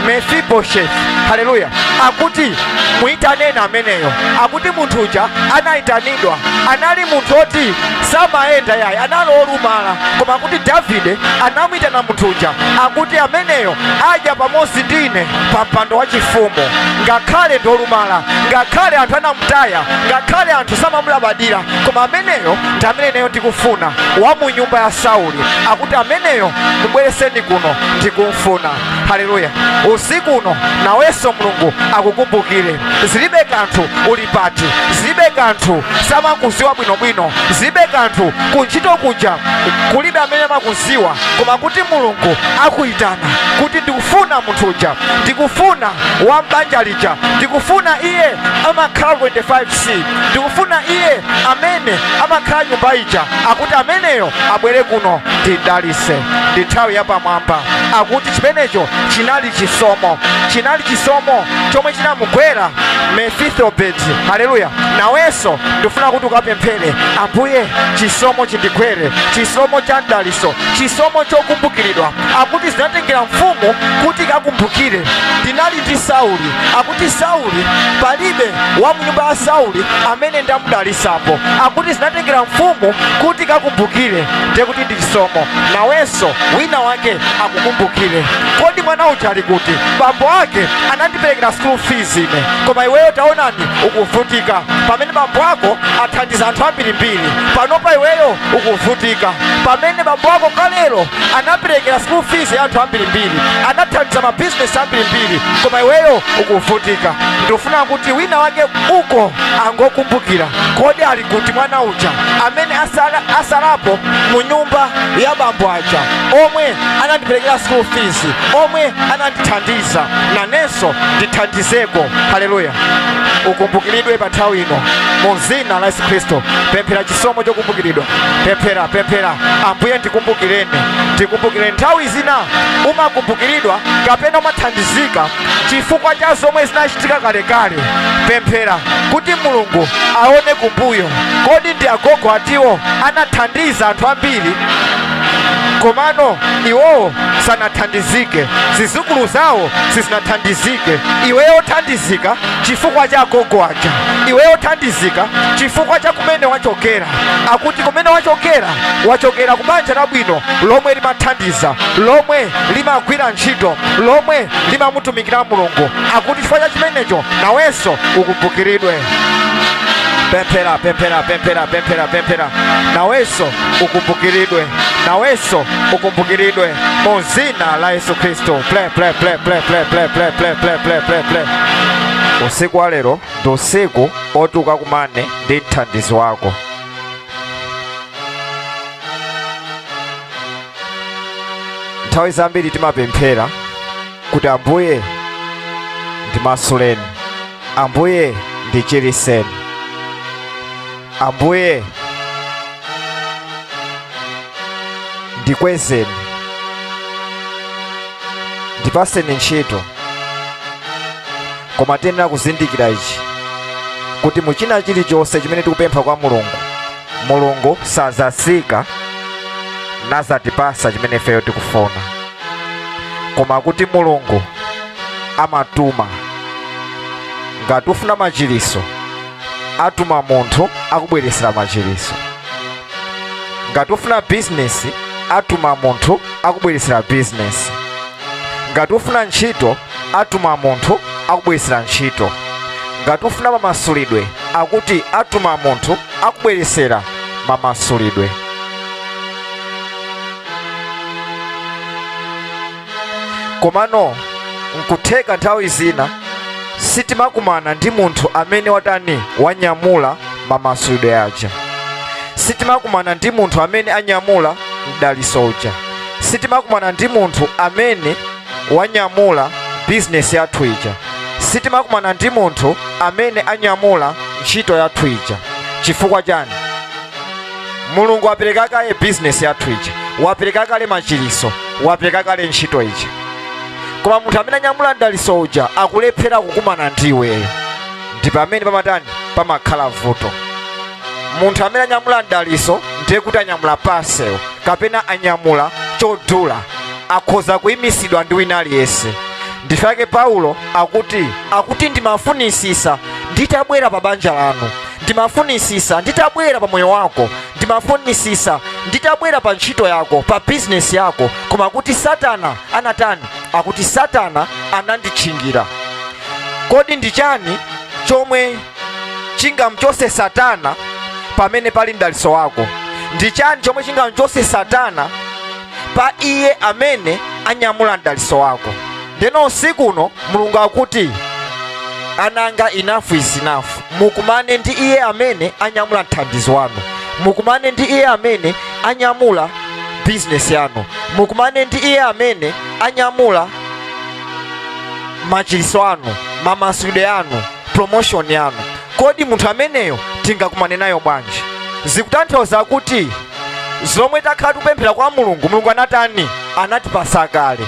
Mefiboshethi. Haleluya! Akuti muyitaneni ameneyo. Akuti munthu uja anayitanidwa, anali munthu oti samayenda yayi, anali olumala, koma akuti Davide anamuyitana munthu uja, akuti ameneyo adya pamodzi ndine pa mpando wachifumu. Ngakhale ndi olumala, ngakhale anthu anamutaya, ngakhale anthu samamulabadira, koma ameneyo ndi amene ineyo ndikufuna, wa mu nyumba ya Sauli. Akuti ameneyo mubwereseni kuno, ndikumfuna. Haleluya! Usiku uno nawenso Mulungu akukumbukire. Zilibe kanthu uli pati, zilibe kanthu samakuziwa bwinobwino, zilibe kanthu kuntchito kuja kulibe amene amakuziwa, koma kuti Mulungu akuyitana. kuti ndikufuna munthu uja, ndikufuna wa mbanja lija, ndikufuna iye amakhala 25C, ndikufuna iye amene amakhala nyumba ija, akuti ameneyo abwere kuno ndidalise. Ndi nthawi yapamwamba. Akuti chimenecho chinali chisomo, chinali chisomo chomwe chinamugwera Mefiboseti. Haleluya. Nawenso ndifuna kuti ukapemphere, Ambuye chisomo chindigwere, chisomo cha mdaliso, chisomo chokumbukiridwa. Akuti zinatengera mfumu kuti ikakumbukire. Ndinali ndi Sauli, akuti Sauli palibe wa mnyumba ya Sauli amene ndamudalisapo. Akuti zinatengera mfumu kuti ikakumbukire, ndiye kuti ndi chisomo. Nawenso wina wake akukumbukire. Kodi mwana uja ali kuti? Bambo ake anandiperekera school fees ine, koma iweyo taonani ukuvutika. Pamene bambo ako athandiza anthu ambirimbiri, panopa iweyo ukuvutika. Pamene bambo ako kalero anaperekera school fees ya anthu ambirimbiri, anathandiza mabizinesi ambirimbiri, koma iweyo ukuvutika. Ndikufuna kuti wina wake uko angokumbukira, kodi ali kuti mwana uja amene asalapo mu nyumba ya bambo aja, omwe anandiperekera school fees, omwe anandithandiza, nanenso ndithandizeko. Haleluya. Ukumbukiridwe pa nthawi ino mu dzina la Yesu Khristu. Pemphera chisomo chokumbukiridwa. Pemphera, pemphera, Ambuye ndikumbukireni, ndikumbukireni. Nthawi zina umakumbukiridwa kapena umathandizika chifukwa cha zomwe zinachitika kalekale. Pemphera kuti Mulungu aone kumbuyo. Kodi ndi agogo atiwo anathandiza anthu ambiri, komano iwowo sanathandizike, zizukulu zawo sizinathandizike. Iweyo thandizika chifukwa cha agogo aja, iweyo thandizika chifukwa cha kumene wachokera. Akuti kumene wachokera, wachokera kubanja labwino lomwe limathandiza, lomwe limagwira ntchito, lomwe limamutumikira Mulungu. Akuti chifukwa cha chimenecho nawenso ukumbukiridwe. Pemphera, pemphera, pemphera, pemphera, pemphera, nawenso ukumbukiridwe, nawenso ukumbukiridwe mu dzina la Yesu Khristu. Play, play, play, play, play, play, play, play, play, play, play, play. Usiku wa lero ndi usiku oti ukakumane ndi mthandizi wako. Nthawi zambiri timapemphera kuti Ambuye ndimasuleni, Ambuye ndichiriseni, Ambuye ndikwezeni, ndipaseni ntchito. Koma tiyenera kuzindikira ichi, kuti muchina chilichonse chimene tikupempha kwa Mulungu, Mulungu sazasika nazatipasa chimene ifeyo tikufuna, koma kuti Mulungu amatuma. Ngati ufuna machiriso, atuma munthu akubweresera machiriso. Ngati ufuna bizinesi, atuma munthu akubweresera bizinesi. Ngati ufuna ntchito, atuma munthu akubweresera ntchito. Ngati ufuna mamasulidwe, akuti atuma munthu akubweresera mamasulidwe. Komano nkutheka nthawi zina sitimakumana ndi munthu amene watani, wanyamula mamasulidwe aja. Sitimakumana ndi munthu amene anyamula mdaliso uja. Sitimakumana ndi munthu amene wanyamula bizinesi yathu ija. Sitimakumana ndi munthu amene anyamula ntchito yathu ija. Chifukwa chani? Mulungu wapereka kale bizinesi yathu ija, wapereka kale machiriso, wapereka kale ntchito ija, koma munthu amene anyamula mdaliso uja akulephera kukumana ndi iweyo. Ndi pamene pamatani, pamakhala vuto. Munthu amene anyamula mdaliso ndiye kuti anyamula parcel kapena anyamula chodula, akhoza kuyimisidwa ndi wina aliyense. Ndifake Paulo akuti ndimafunisisa nditabwera pa banja lanu, ndimafunisisa nditabwera pa moyo wako, ndimafunisisa nditabwera pa ntchito yako, pa bizinesi yako, koma kuti Satana anatani? Akuti Satana ananditchingira. Kodi ndi chani chomwe chingamchose Satana pamene pali mdaliso wako? Ndi chani chomwe chingamchose Satana pa iye amene anyamula mdaliso wako? Ndeno usiku uno Mulungu akuti, ananga, enough is enough. Mukumane ndi iye amene anyamula mthandizi wanu, mukumane ndi iye amene anyamula bizinesi yanu. Mukumane ndi iye amene anyamula machiliso anu, mamasulidwe anu, promotion yanu. Kodi munthu ameneyo tingakumane nayo bwanji? Zikutanthauza kuti zomwe takhala tikupemphera kwa Mulungu, Mulungu anatani? Anatipasa kale.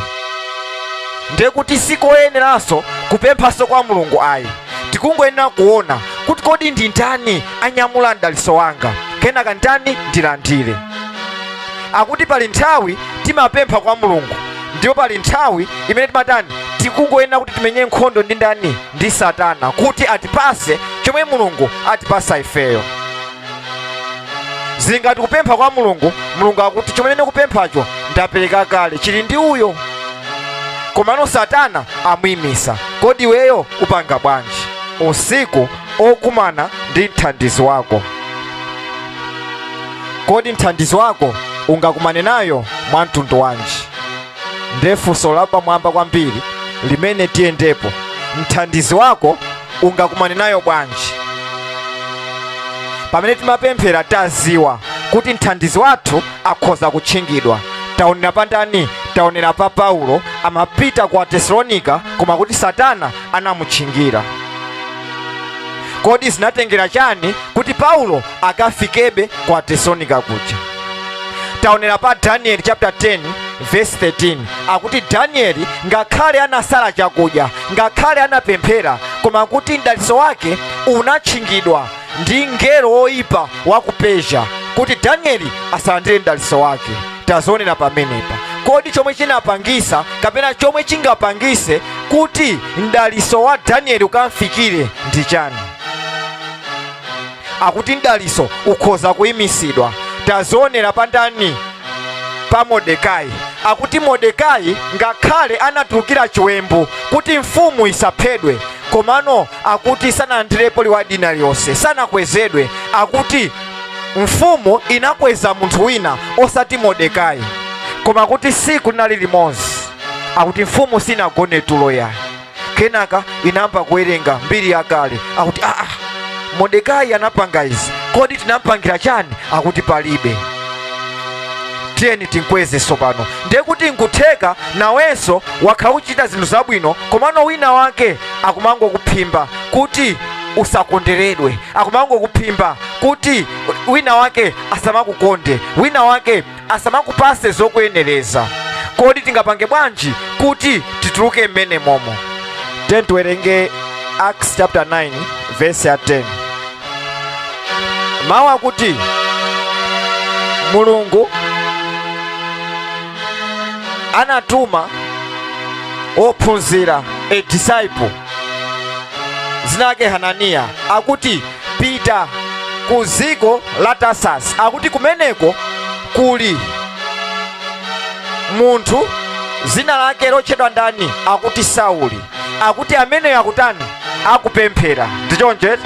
Ndiye kuti sikoyeneranso kupemphanso kwa Mulungu ayi. Tikungoyenera kuona kuti kodi ndi ndani anyamula mdaliso wanga, kenaka ndani ndilandire. Akuti pali nthawi timapempha kwa Mulungu, ndipo pali nthawi imene timatani? Tikungoyenera kuti timenye nkhondo ndi ndani? Ndi Satana, kuti atipase chomwe Mulungu atipasa ifeyo. Zingati kupempha kwa Mulungu, Mulungu akuti chomwe ndikupemphacho ndapereka kale, chili ndi uyo, komano Satana amuyimisa. Kodi iweyo upanga bwanji usiku okumana ndi mthandizi wako? Kodi mthandizi wako ungakumane nayo mwa mtundu wanji? Ndiye funso lapamwamba kwambiri limene tiyendepo. Mthandizi wako ungakumane nayo bwanji? Pamene timapemphera taziwa kuti mthandizi wathu akhoza kutchingidwa. Taonera pa ndani? Taonera pa Paulo, amapita ku Tesalonika, koma kuti Satana anamutchingira. Kodi zinatengera chani kuti Paulo akafikebe ku Tesalonika kuja? Taonera pa Daniel chapter 10 verse 13, akuti Daniel ngakhale anasala chakudya, ngakhale anapemphera, koma kuti mdaliso wake unatchingidwa ndi mngelo woyipa wa ku Persia, kuti Daniel asalandire mdaliso wake. Tazionera pamenepa. Kodi chomwe chinapangisa kapena chomwe chingapangise kuti mdaliso wa Daniel ukamfikire ndi chani? Akuti mdaliso ukhoza kuyimisidwa. Tazionera pa ndani? Pa Mordekai. Akuti Mordekai ngakhale anatulukira chiwembu kuti mfumu isaphedwe, komano akuti sanalandirepo reward ina liyonse, sanakwezedwe. Akuti mfumu inakweza munthu wina osati Mordekai, koma kuti siku linali limodzi akuti mfumu sinagone tulo yayi. Kenaka inayamba kuwerenga mbiri yakale, akuti Mordekai anapanga izi, kodi tinampangira chani? Akuti palibe, tiyeni tinkweze sopano. Ndiye kuti nkutheka nawenso wakhala uchita zinthu zabwino, komano wina wake akumangokuphimba kuti usakonderedwe, akumangokuphimba kuti wina wake asamakukonde, wina wake asamakupase zokuyenereza. Kodi tingapange bwanji kuti tituluke mmene momo? Tiyeni tiwerenge Acts chapter 9 verse ya 10. Mawu akuti Mulungu anatuma ophunzira, a disciple, zina lake Hananiya, akuti pita ku dziko la Tarsasi, akuti kumeneko kuli munthu zina lake lotchedwa ndani? Akuti Sauli. Akuti ameneyo akutani? Akupemphera. Ndichonje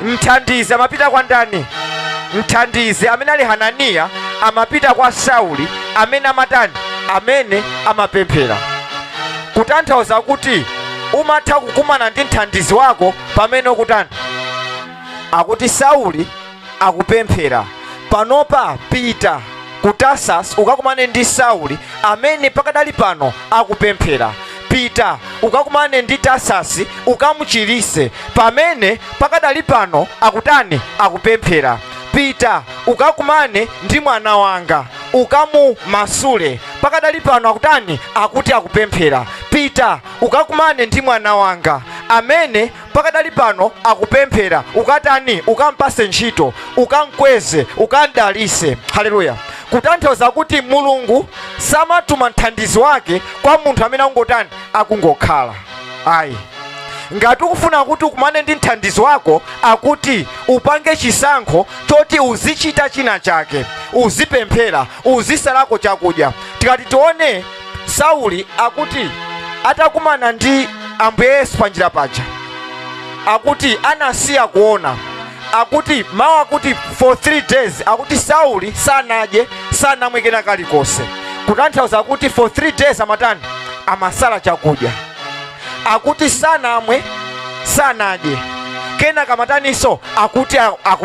mthandizi amapita kwa ndani? Mthandizi amene ali Hananiya amapita kwa Sauli amene amatani? Amene amapemphera. Kutanthauza kuti umatha kukumana ndi mthandizi wako pamene ukutani? Akuti Sauli akupemphera panopa, pita ku Tarsasi ukakumane ndi Sauli amene pakadali pano akupemphera. Pita ukakumane ndi Tarsasi ukamuchirise pamene pakadali pano akutani? Akupemphera. Pita ukakumane ndi mwana wanga ukamumasule pakadali pano akutani? Akuti akupemphera. Pita ukakumane ndi mwana wanga amene pakadali pano akupemphera, ukatani? Ukampase ntchito, ukamkweze, ukamdalise. Haleluya. Kutanthauza kuti Mulungu samatuma mthandizi wake kwa munthu amene akungotani? Akungokhala ayi. Ngati ukufuna kuti ukumane ndi mthandizi wako, akuti upange chisankho choti uzichita china chake, uzipemphera, uzisalako chakudya. Tikati tione Sauli, akuti atakumana ndi Ambuye Yesu panjira paja, akuti anasiya kuona. Akuti mawu akuti for 3 days akuti Sauli sanadye, sanamwe kena kalikonse. Kutanthauza kuti for 3 days amatani? Amasala chakudya. Akuti sanamwe, sanadye, kenaka amataninso? Akuti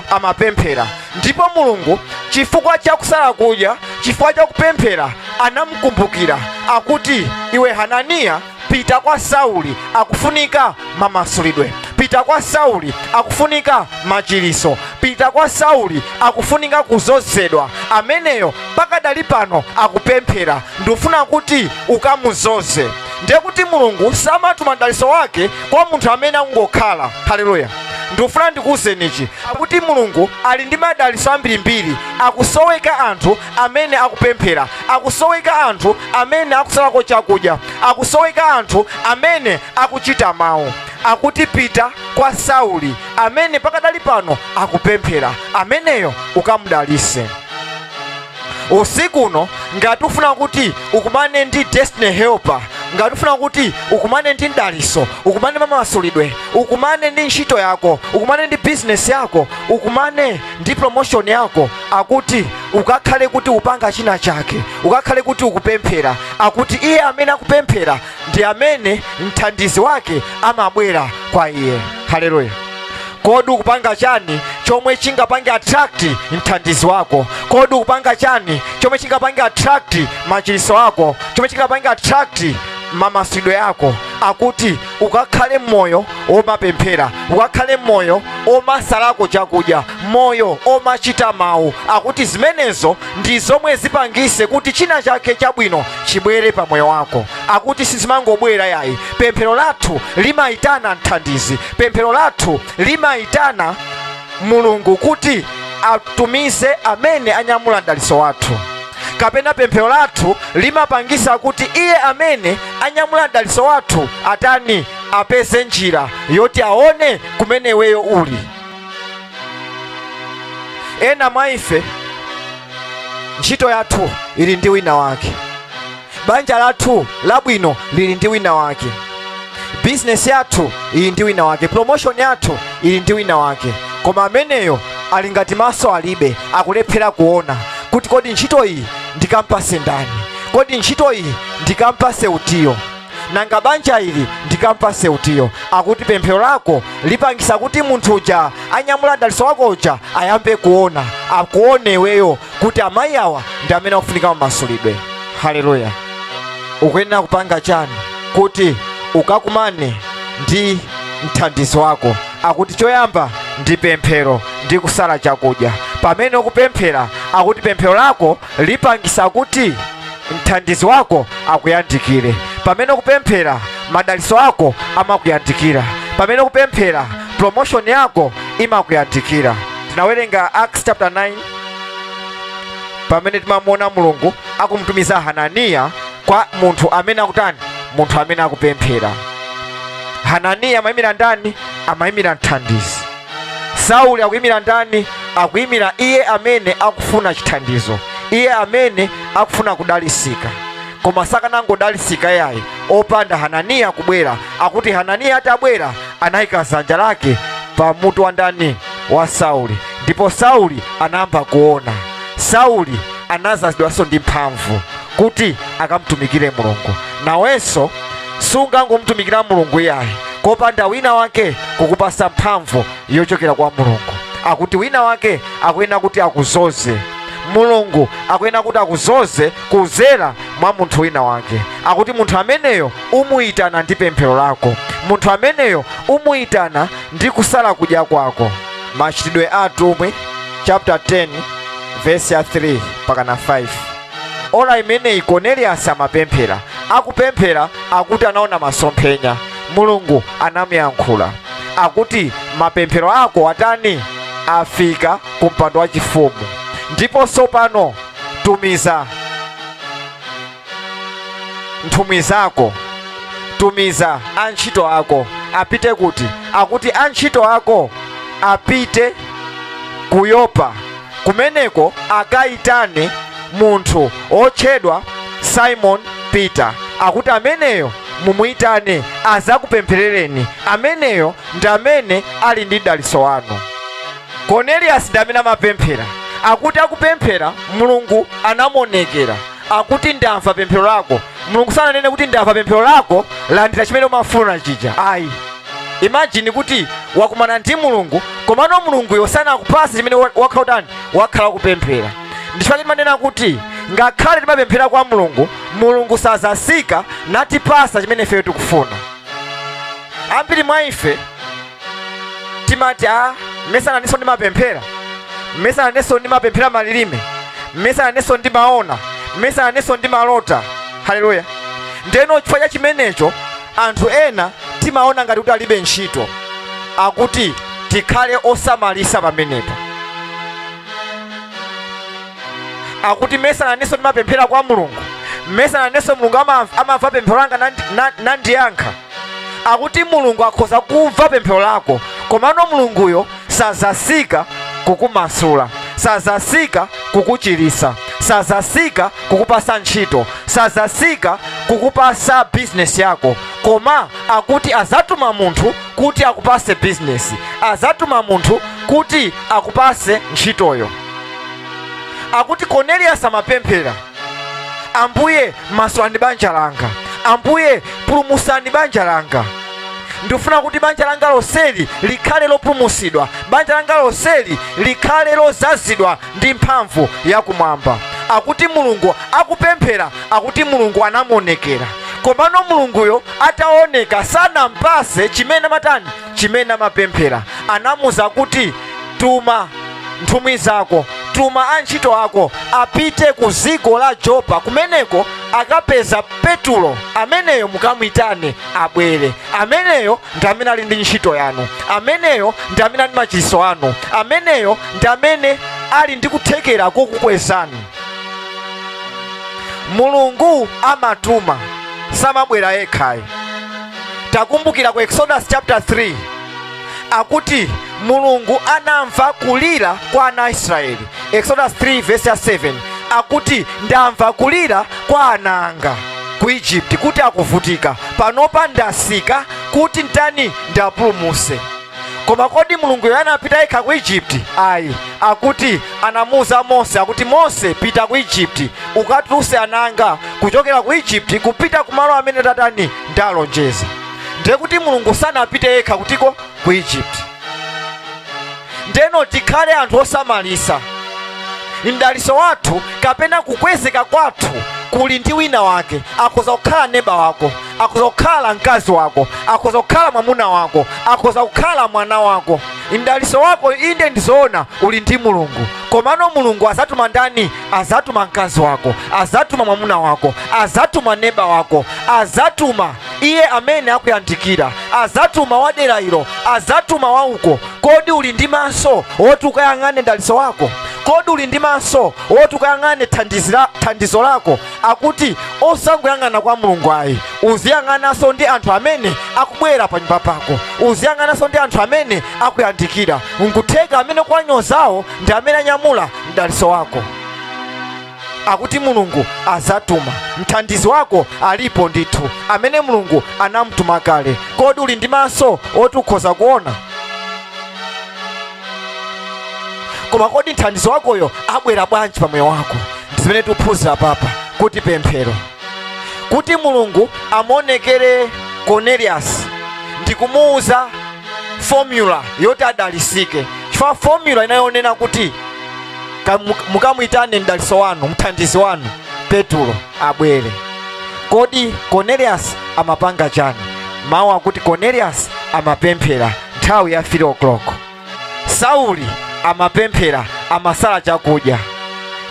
amapemphera. Ndipo Mulungu chifukwa cha kusala kudya, Chifukwa chakupemphera anamkumbukira, akuti iwe Hananiya, pita kwa Sauli, akufunika mamasulidwe. Pita kwa Sauli, akufunika machiliso. Pita kwa Sauli, akufunika kuzozedwa. Ameneyo pakadali pano akupemphera, ndifuna kuti ukamuzoze. Ndiye kuti Mulungu samatuma mdaliso wake kwa munthu amene akungokhala. Haleluya. Ndikufuna ndikuwuzenichi akuti Mulungu ali ndi madaliso ambirimbiri, akusoweka anthu amene akupemphera, akusoweka anthu amene akusalako chakudya, akusoweka anthu amene akuchita mawu. Akuti pita kwa Sauli amene pakadali pano akupemphera, ameneyo ukamudalise. Usiku uno ngati ufuna kuti ukumane ndi destiny helper, ngati ufuna kuti ukumane ndi mdaliso, ukumane mamasulidwe, ukumane ndi ntchito yako, ukumane ndi business yako, ukumane ndi promotion yako, akuti ukakhale kuti upanga china chake, ukakhale kuti ukupemphera. Akuti iye amene akupemphera ndi amene mthandizi wake amabwera kwa iye. Haleluya. Kodi ukupanga chani chomwe chingapange attract mthandizi wako? Kodi ukupanga chani chomwe chingapange attract machiliso ako, chomwe chingapange attract mamasulidwe yako? Akuti ukakhale moyo omapemphera, ukakhale moyo omasalako chakudya, moyo omachita mawu. Akuti zimenezo ndi zomwe zipangise kuti china chake chabwino chibwere pa moyo wako. Akuti sizimangobwera yayi. Pemphero lathu limayitana mthandizi, pemphero lathu limayitana Mulungu kuti atumize amene anyamula mdaliso wathu. Kapena pemphero lathu limapangisa kuti iye amene anyamula mdaliso wathu atani, apeze njira yoti aone kumene iweyo uli. Ena mwa ife ntchito yathu ili ndi wina wake, banja lathu labwino lili ndi wina wake, business yathu ili ndi wina wake, promotion yathu ili ndi wina wake, koma ameneyo ali ngati maso alibe, akulephera kuona kuti kodi ntchito iyi ndikampase ndani, kodi ntchito iyi ndikampase utiyo, nanga banja ili ndikampase utiyo. Akuti pemphero lako lipangisa kuti munthu uja anyamula mdaliso wako uja ayambe kuona, akuone iweyo kuti amayi awa ndi amene akufunika mamasulidwe. Haleluya. Ukuyenera kupanga chani kuti ukakumane ndi mthandizi wako? Akuti choyamba ndi pemphero ndi kusala chakudya. Pamene ukupemphera, akuti pemphero lako lipangisa kuti mthandizi wako akuyandikire. Pamene ukupemphera, madaliso ako amakuyandikira. Pamene ukupemphera, promotion yako imakuyandikira. Tinawerenga Acts chapter 9 pamene timamuona Mulungu akumtumiza Hananiya kwa munthu amene akutani, munthu amene akupemphera. Hananiya amayimira ndani? Amayimira mthandizi. Sauli akuyimira ndani? Akuyimira iye amene akufuna chithandizo, iye amene akufuna kudalisika. Koma sakanangodalisika yayi opanda Hananiya kubwera. Akuti Hananiya atabwera anayika dzanja lake pa mutu wa ndani? Wa Sauli, ndipo Sauli anayamba kuona. Sauli anazazidwanso ndi mphamvu kuti akamtumikire Mulungu. Nawenso sungangomtumikira Mulungu yayi kopanda wina wake kukupasa mphamvu yochokera kwa Mulungu. Akuti wina wake akuyenera kuti akuzoze. Mulungu akuyenera kuti akuzoze kuzera mwa munthu wina wake. Akuti munthu ameneyo umuyitana ndi pemphero lako, munthu ameneyo umuyitana ndi kusala kudya kwako. Machitidwe a Atumwi chapter 10 verse ya 3 mpaka 5. Ola imeneyi Korneliyasi amapemphera. Akupemphera akuti anaona masomphenya, Mulungu anamuyankhula. Akuti mapemphero ako atani? Afika ku mpando wachifumu, ndipo tsopano tumiza nthumwi zako, tumiza antchito ako apite kuti? Akuti antchito ako apite ku Yopa, kumeneko akayitane munthu otchedwa Simon Peter. Akuti ameneyo mumuyitane azakupempherereni, ameneyo ndi amene ali ndi mdaliso wanu. Korneliyasi ndi amene amapemphera. Akuti akupemphera Mulungu anamuonekera. Akuti ndamva pemphero lako. Mulungu sananene kuti ndamva pemphero lako, landira chimene umafuna chija, ayi. Imagine kuti wakumana ndi Mulungu, komano Mulunguyo sanakupase chimene wakhala utani, wakhala kupemphera. Ndichifukwa timanena kuti Ngakhale timapemphera kwa Mulungu, Mulungu sazasika natipasa chimene ifeyo tikufuna. Ambiri mwa ife timati, a mmesa nanenso ndimapemphera, mmesa nanenso ndimapemphera malilime, mmesa nanenso ndimaona, mmesa nanenso ndimalota. Haleluya. Ndeno chifukwa cha chimenecho anthu ena timaona ngati kuti alibe ntchito. Akuti tikhale osamalisa pamenepo. Akuti mmesa nanenso ndimapemphera kwa Mulungu, mmesa nanenso Mulungu amamva pemphero langa nandiyankha. Akuti Mulungu akhoza kumva pemphero lako, komano Mulunguyo sazasika kukumasula, sazasika kukuchirisa, sazasika kukupasa ntchito, sazasika kukupasa business yako, koma akuti azatuma munthu kuti akupase business, azatuma munthu kuti akupase ntchitoyo. Akuti Cornelius amapemphera, Ambuye masulani banja langa, Ambuye pulumusani banja langa, ndifuna kuti banja langa lonseli likhale lopulumutsidwa, banja langa lonseli likhale lozazidwa ndi mphamvu yakumwamba. Akuti Mulungu akupemphera, akuti Mulungu anamuonekera, komano Mulunguyo ataoneka sanampase chimene amatani, chimene amapemphera. Anamuza kuti tuma nthumwi zako, tuma antchito ako apite ku dziko la Jopa, kumeneko akapeza Petulo, ameneyo mukamwitane abwere, ameneyo ndi amene ali ndi ntchito yanu, ameneyo ndi amene ali ndi machiritso anu, ameneyo ndi amene ali ndi kuthekera kokukwezani. Mulungu amatuma, samabwera yekhayi. Takumbukira ku Exodus chapter 3, akuti Mulungu anamva kulira kwa ana a Israeli. Exodus 3 verse ya 7 akuti ndamva kulira kwa ana anga ku Egypt kuti akuvutika, panopa ndasika kuti ndani ndapulumuse. Koma kodi Mulunguyo anapita yekha ku Egypt? Ayi. Akuti anamuuza Mose, akuti Mose pita ku Egypt ukatuluse ana anga kuchokera ku Egypt kupita kumalo amene tatani ndalonjeza. Ndiye kuti Mulungu sanapite yekha kutiko ku Egypt. Ndeno tikhale anthu osamalisa. Mdaliso wathu kapena kukwezeka kwathu kuli ndi wina wake. Akhoza kukhala neba wako, akhoza kukhala mkazi wako, akhoza kukhala mwamuna wako, akhoza kukhala mwana wako. Mdaliso wako inde ndizoona uli ndi Mulungu, komano Mulungu azatuma ndani? Azatuma mkazi wako, azatuma mwamuna wako, azatuma neba wako, azatuma iye amene akuyandikira, azatuma wadera ilo, azatuma wauko. Kodi uli ndi maso woti ukayang'ane mdaliso wako? Kodi uli ndi maso woti ukayang'ane thandizo lako? Akuti osangoyang'ana kwa Mulungu ayi, uziyang'ananso ndi anthu amene akubwera pa nyumba pako, uziyang'ananso ndi anthu amene akuyandikira. Nkutheka amene kuwanyozawo ndi amene anyamula mdaliso wako. Akuti Mulungu azatuma mthandizi wako, alipo ndithu amene Mulungu anamutuma kale. Kodi uli ndi maso oti ukhoza kuona? Koma kodi mthandizi wakoyo abwera bwanji pa moyo wako? Ndi zimene tikuphunzira papa, kuti pemphero, kuti Mulungu amuonekere Cornelius ndi kumuuza formula yoti adalisike, chifukwa formula inayonena kuti mukamuyitane mdaliso wanu, mthandizi wanu Petulo abwere. Kodi Cornelius amapanga chani? Mawu akuti Cornelius amapemphera nthawi ya 3 o'clock. Sauli amapemphera, amasala chakudya,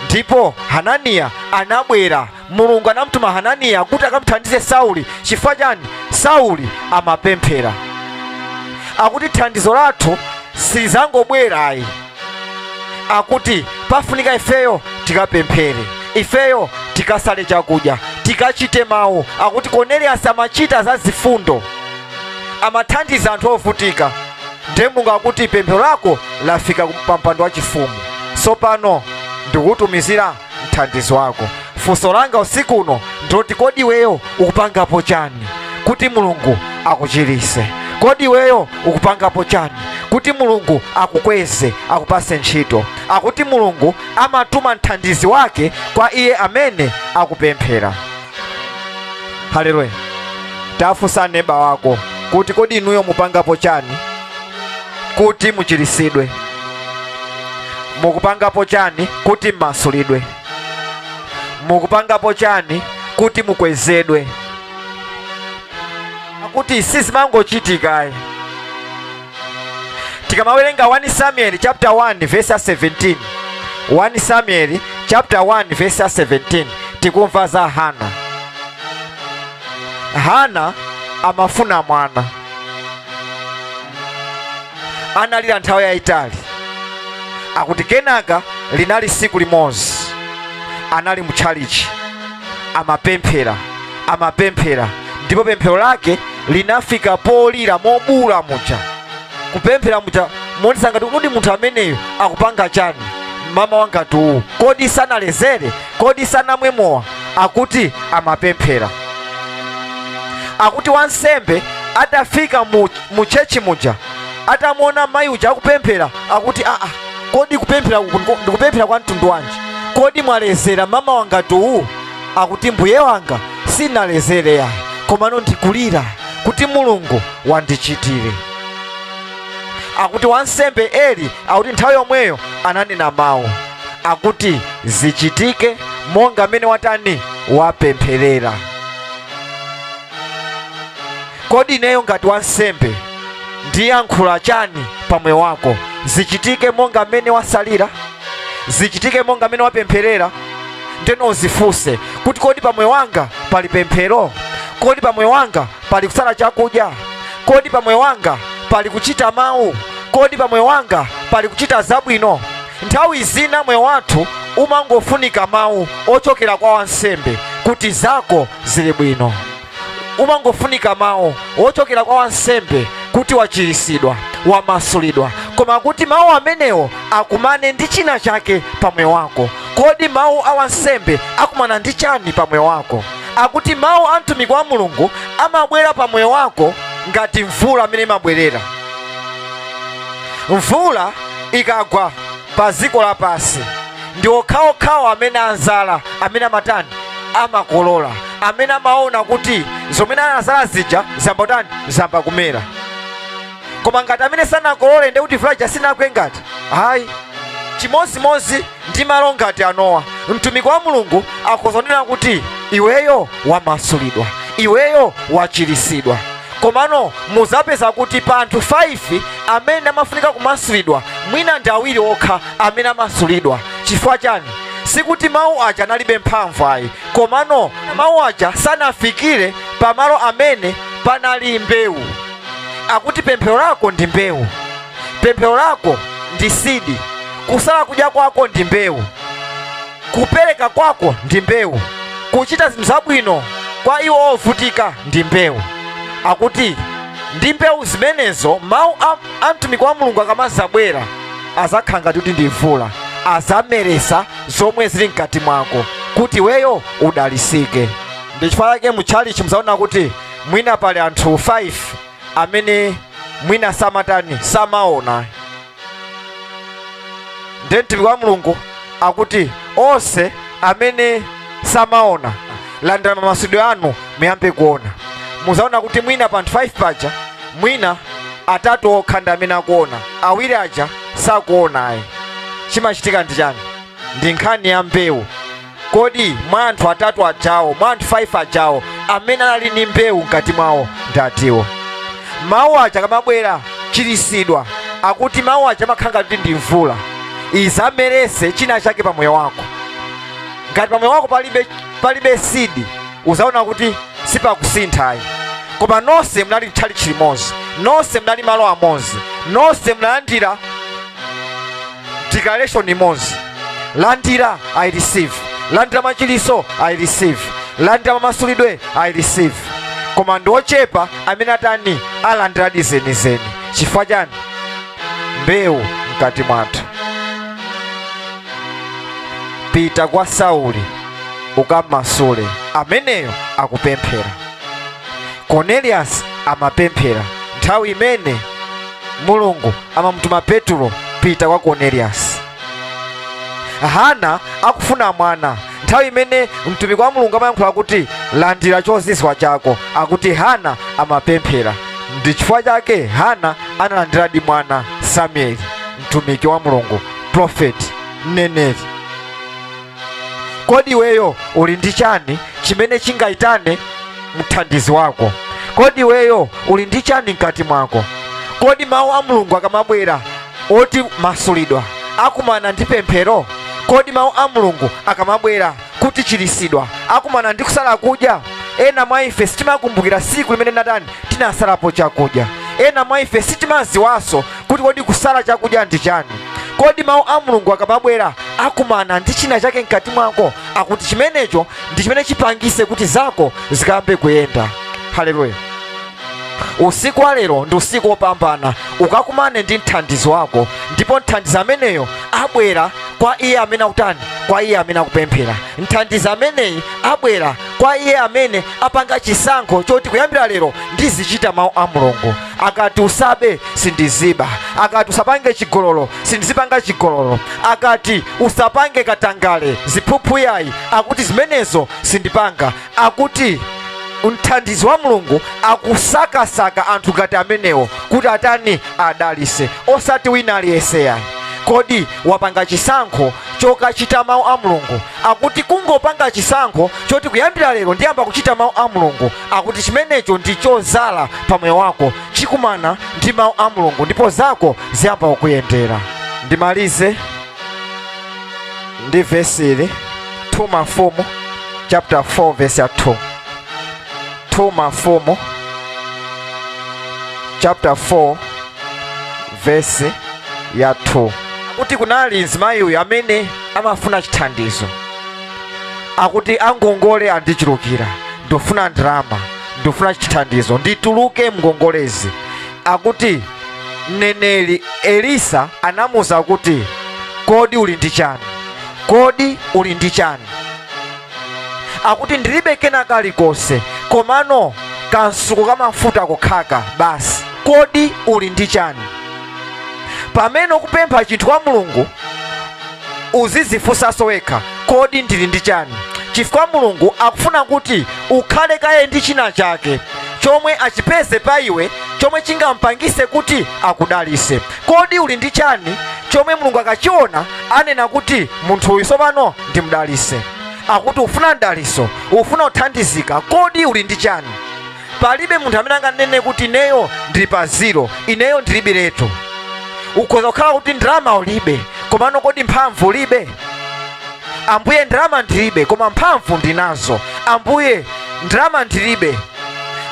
ndipo Hananiya anabwera. Mulungu anamutuma Hananiya kuti akamuthandize Sauli. Chifukwa chani? Sauli amapemphera. Akuti thandizo lathu silizangobwera ayi, akuti pafunika ifeyo tikapemphere, ifeyo tikasale chakudya, tikachite mawu. Akuti Cornelius amachita za zifundo, amathandiza anthu ovutika. Ndiye Mulungu akuti pemphero lako lafika pa mpando wa chifumu, tsopano ndikukutumizira mthandizi wako. Funso langa usiku uno ndiloti, kodi iweyo ukupangapo chani kuti Mulungu akuchirise? Kodi iweyo ukupangapo chani kuti Mulungu akukweze, akupase ntchito? Akuti Mulungu amatuma mthandizi wake kwa iye amene akupemphera. Haleluya. Tafunsa neba wako kuti kodi inuyo mupangapo chani kuti muchirisidwe? Mukupangapo chani kuti mmasulidwe? Mukupangapo chani kuti mukwezedwe? Akuti sizimangochitikayi. Tikamawerenga 1 Samuel chapter 1 verse 17, 1 Samuel chapter 1 verse 17, tikumva za Hana. Hana amafuna mwana, analira nthawi yayitali. Akuti kenaka linali siku limodzi anali mutchalichi amapemphera, amapemphera, ndipo pemphero lake linafika polira mobula muja, kupemphera muja monesa ngati kodi munthu ameneyo akupanga chani mama wanga tuwu, kodi sanalezere, kodi sanamwe mowa? Akuti amapemphera. Akuti wansembe atafika mu chechi muja, atamuona mayi uja akupemphera, akuti aa, kodi kupemphera uku ndikupemphera kwa mtundu wanji? Kodi mwalezera mama wanga tuwu? Akuti mbuye wanga, sinalezere yayi, komano ndikulira kuti Mulungu wandichitire. Akuti wansembe Eli akuti nthawi yomweyo ananena mawu akuti zichitike monga mmene watani wapempherera. Kodi ineyo ngati wansembe ndiyankhula chani pamoyo wako? Zichitike monga mmene wasalira, zichitike monga mmene wapempherera. Ndeno uzifunse kuti kodi pamoyo wanga pali pemphero? Kodi pamoyo wanga pali kusala chakudya? Kodi pamoyo wanga pali kuchita mawu? Kodi pamoyo wanga pali kuchita zabwino? Nthawi zina moyo wathu umangofunika mawu ochokera kwa wansembe kuti zako zili bwino. Umangofunika mawu ochokera kwa wansembe kuti wachiritsidwa, wamasulidwa, koma kuti mawu amenewo akumane ndi china chake pamoyo wako. Kodi mawu a wansembe akumana ndi chani pamoyo wako? Akuti mawu a mtumiki wa Mulungu amabwera pamoyo wako ngati mvula amene imabwerera. Mvula ikagwa pa dziko lapansi, ndi okhaokhawo amene anzala amene amatani, amakolola, amene amaona kuti zomwe anazala zija zamba kutani, zamba kumera. Koma ngati amene sanakolole, ndiye kuti mvula ija sinagwe ngati hayi. Chimodzimodzi ndi malo ngati anowa, mtumiki wa Mulungu akhoza kunena kuti iweyo wamasulidwa, iweyo wachiritsidwa, komano muzapeza kuti pa anthu 5 amene amafunika kumasulidwa, mwina ndi awiri okha amene amasulidwa. Chifukwa chani? Sikuti mawu aja analibe mphamvu ayi, komano mawu aja sanafikire pamalo amene panali mbewu. Akuti pemphero lako ndi mbewu, pemphero lako ndi seed, kusala kudya kwako ndi mbewu, kupereka kwako ndi mbewu, kuchita zinthu zabwino kwa iwo ovutika ndi mbewu. Akuti ndi mbewu zimenezo, mawu a mtumiki wa Mulungu akamazabwera azakhala ngati kuti ndi mvula, azameresa zomwe zili mkati mwako kuti iweyo udalisike. Ndi chifukwa chake mutchalichi muzaona kuti mwina pali anthu 5 amene mwina samatani, samaona. Ndiye mtumiki wa Mulungu akuti onse amene samaona, landira mamasulidwe anu, muyambe kuona. Muzaona kuti mwina pa anthu 5 paja, mwina atatu okha ndi amene akuona, awiri aja sakuona ayi. Chimachitika ndi chani? Ndi nkhani ya mbewu. Kodi mwa anthu atatu ajawo, mwa anthu 5 ajawo, amene anali ndi mbewu mkati mwawo ndi atiwo? Mawu aja akamabwera chirisidwa, akuti mawu aja amakhala ngati ndi mvula, izamerese china chake pamoyo wako. Ngati pamoyo wako palibe seed, uzaona kuti sipakusinthayi. Koma nonse munali mtchalitchi limodzi, nonse munali malo amodzi, nonse munalandira declaration imodzi: landira, I receive, landira machiliso, I receive, landira mamasulidwe, I receive. Koma ndi ochepa amene atani, alandiradi zenizeni. Chifukwa chani? Mbewu mkati mwathu. Pita kwa Sauli ukammasule, ameneyo akupemphera. Cornelius amapemphera nthawi imene Mulungu amamutuma Petro, pita kwa Cornelius. Hana akufuna mwana, nthawi imene mtumiki wa Mulungu amayankhula kuti landira chozizwa chako, akuti Hana amapemphera. Ndi chifukwa chake Hana analandiradi mwana Samueli, mtumiki wa Mulungu, prophet, mneneri. Kodi iweyo uli ndi chani chimene chingayitane mthandizi wako? Kodi iweyo uli ndi chani mkati mwako? Kodi mawu a Mulungu akamabwera oti masulidwa akumana ndi pemphero? Kodi mawu a Mulungu akamabwera kuti chilisidwa akumana ndi kusala kudya? Ena mwa ife sitimakumbukira siku limene natani tinasalapo chakudya. Ena mwa ife sitimaziwanso kuti kodi kusala chakudya ndi chani. Kodi mawu a Mulungu akamabwera akumana ndi china chake mkati mwako? Akuti chimenecho ndi chimene chipangise kuti zako zikambe kuyenda. Haleluya. Usiku wa lero ndi usiku wopambana. Ukakumane ndi mthandizi wako, ndipo mthandizi ameneyo abwera kwa iye amene akutani, kwa iye amene akupemphera. Mthandizi ameneyi abwera kwa iye amene apanga chisankho choti kuyambira lero ndizichita mawu a Mulungu. Akati usabe, sindiziba. Akati usapange chigololo, sindizipanga chigololo. Akati usapange katangale, ziphuphu yayi, akuti zimenezo sindipanga. Akuti mthandizi wa Mulungu akusakasaka anthu ngati amenewo kuti atani, adalise, osati wina aliyense yayi. Kodi wapanga chisankho chokachita mawu a Mulungu? Akuti kungopanga chisankho choti kuyambira lero ndiyamba kuchita mawu a Mulungu, akuti chimenecho ndi chozala pa moyo wako, chikumana ndi mawu a Mulungu ndipo zako ziyamba kukuyendera. Ndimalize ndi vesi ili, 2 Mafumu chapter 4 verse ya 2. 2 Mafumu chapter 4 verse ya 2. Akuti kunali mzimayi uyu amene amafuna chithandizo. Akuti angongole andichulukira, ndifuna ndalama, ndifuna chithandizo, ndituluke mngongolezi. Akuti mneneri Elisa anamuwuza kuti, kodi uli ndi chani? Kodi uli ndi chani? Akuti ndilibe kena kalikonse, komano kansuko kamafuta kokhaka basi. Kodi uli ndi chani? Pamene ukupempha chinthu kwa Mulungu, uzizifunsanso wekha, kodi ndili ndi chani? Chifukwa Mulungu akufuna kuti ukhale kaye ndi china chake chomwe achipeze pa iwe, chomwe chingampangise kuti akudalise. Kodi uli ndi chani chomwe Mulungu akachiona anena kuti munthu uyu tsopano ndimudalise? Akuti ufuna mdaliso, ufuna kuthandizika, kodi uli ndi chani? Palibe munthu amene anganene kuti ineyo ndili pa zero, ineyo ndilibiretu. Ukhoza kukhala kuti ndalama ulibe, komano kodi mphamvu ulibe? Ambuye, ndalama ndilibe, koma mphamvu ndinazo. Ambuye, ndalama ndilibe,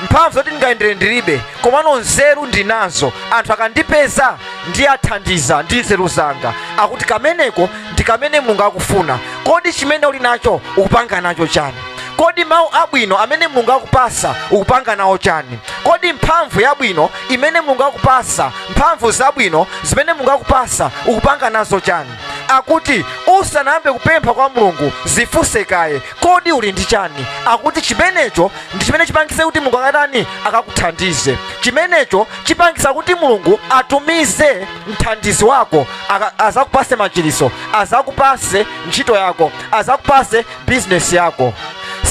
mphamvu zoti ndingayendere ndilibe, komano nzeru ndinazo. Anthu akandipeza ndiyathandiza ndi nzeru zanga. Akuti kameneko ndi kamene Mulungu akufuna. Kodi chimene uli nacho ukupanga nacho chani? Kodi mawu abwino amene Mulungu akupasa ukupanga nawo chani? Kodi mphamvu yabwino imene Mulungu akupasa, mphamvu zabwino zimene Mulungu akupasa ukupanga nazo chani? Akuti usanayambe kupempha kwa Mulungu, zifunse kaye, kodi uli ndi chani? Akuti chimenecho ndi chimene chipangise kuti Mulungu akatani, akakuthandize. Chimenecho chipangisa kuti Mulungu atumize mthandizi wako, azakupase machiliso, azakupase ntchito yako, azakupase bizinesi yako.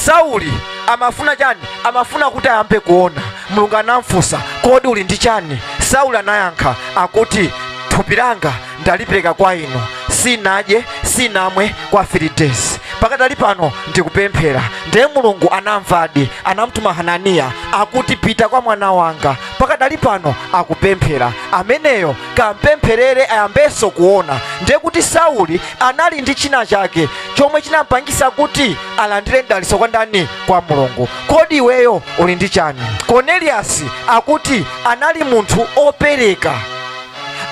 Sauli amafuna chani? Amafuna kuti ayambe kuona. Mulungu anamfunsa, kodi uli ndi chani? Sauli anayankha akuti, thupi langa ndalipereka kwa inu, sinadye sinamwe kwa 3 days, pakadali pano ndikupemphera. Ndiye Mulungu anamvadi, anamtuma Hananiya akuti, pita kwa mwana wanga, pakadali pano akupemphera, ameneyo kampempherere ayambenso kuona. Ndiye kuti Sauli anali ndi china chake chomwe chinampangisa kuti alandire mdaliso kwa ndani? Kwa Mulungu. Kodi iweyo uli ndi chani? Korneliyasi akuti anali munthu opereka,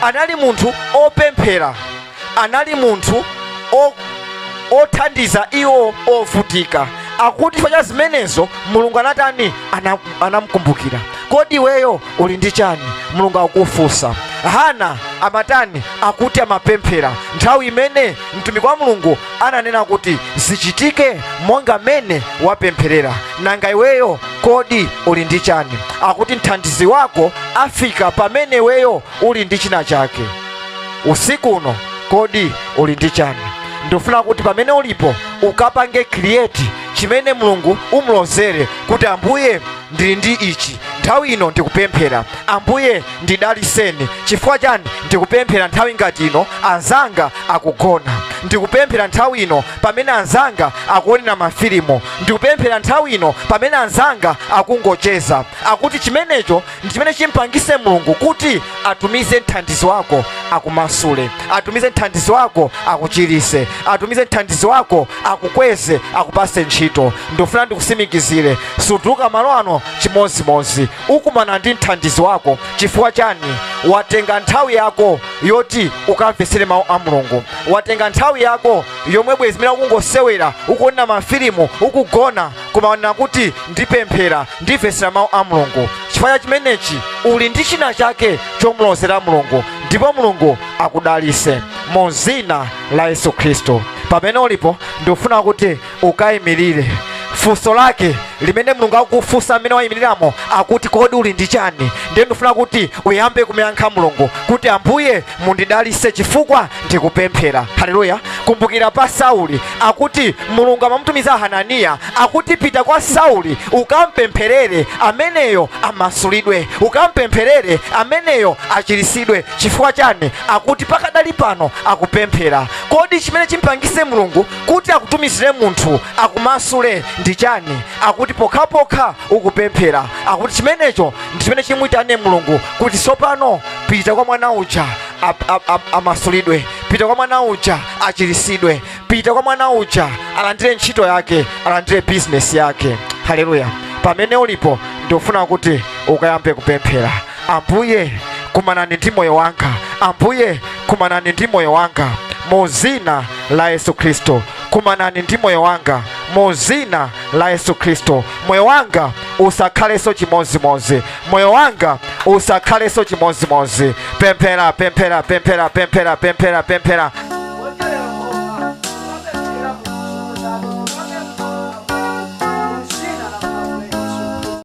anali munthu opemphera, anali munthu othandiza iwo ovutika. Akuti chifukwa cha zimenezo Mulungu anatani? Anamkumbukira. Kodi iweyo uli ndi chani? Mulungu akukufunsa. Hana amatani? Akuti amapemphera nthawi imene mtumiki wa Mulungu ananena kuti zichitike monga mene wapempherera. Nanga iweyo kodi uli ndi chani? Akuti mthandizi wako afika pamene iweyo uli ndi china chake. Usiku uno kodi uli ndi chani? Ndifuna kuti pamene ulipo ukapange create chimene Mulungu umulozere kuti, Ambuye, ndili ndi ichi, Nthawi ino ndikupemphera, Ambuye ndidaliseni. Chifukwa chani? Ndikupemphera nthawi ngati ino anzanga akugona, ndikupemphera nthawi ino pamene anzanga akuonera mafilimu, ndikupemphera nthawi ino pamene anzanga akungocheza. Akuti chimenecho ndi chimene chimpangise Mulungu kuti atumize mthandizi wako akumasule, atumize mthandizi wako akuchirise, atumize mthandizi wako akukweze, akupase ntchito. Ndikufuna ndikusimikizire, sutuluka malo ano chimozimozi, ukumana ndi mthandizi wako. Chifukwa chani? Watenga nthawi yako yoti ukamvesere mawu a Mulungu, watenga nthawi yako yomwe bwezi imene ukungosewera, ukuonera mafilimu, ukugona, koma wanena kuti ndipemphera, ndimvesera mawu a Mulungu. Chifukwa cha chimenechi uli ndi china chake chomulozera Mulungu, ndipo Mulungu akudalise mu zina la Yesu Khristu. Pamene ulipo, ndikufuna kuti ukayimirire. Funso lake limene Mulungu akufunsa amene wayimiriramo akuti, kodi uli ndi chani? Ndiye ndikufuna kuti uyambe kumuyankha Mulungu kuti, Ambuye mundidalise chifukwa ndikupemphera. Haleluya. Kumbukira pa Sauli, akuti Mulungu amamutumiza Hananiya, akuti pita kwa Sauli ukampempherere ameneyo amasulidwe, ukampempherere ameneyo achirisidwe. Chifukwa chani? Akuti pakadali pano akupemphera. Kodi chimene chimpangise Mulungu kuti akutumizire munthu akumasule ndi chani? Akuti pokhapokha ukupemphera. Akuti chimenecho ndi chimene chimuyitane Mulungu kuti tsopano pita kwa mwana uja amasulidwe, pita kwa mwana uja achirisidwe, pita kwa mwana uja alandire ntchito yake, alandire bizinesi yake. Haleluya. Pamene ulipo, ndikufuna kuti ukayambe kupemphera. Ambuye, kumanani ndi moyo wanga. Ambuye, kumanani ndi moyo wanga mu zina la Yesu Khristu. Kumanani ndi moyo wanga mu zina la Yesu Khristu. Moyo wanga usakhalenso chimozimozi, moyo wanga usakhalenso chimozimozi. Pemphera, pemphera, pemphera, pemphera, pemphera, pemphera.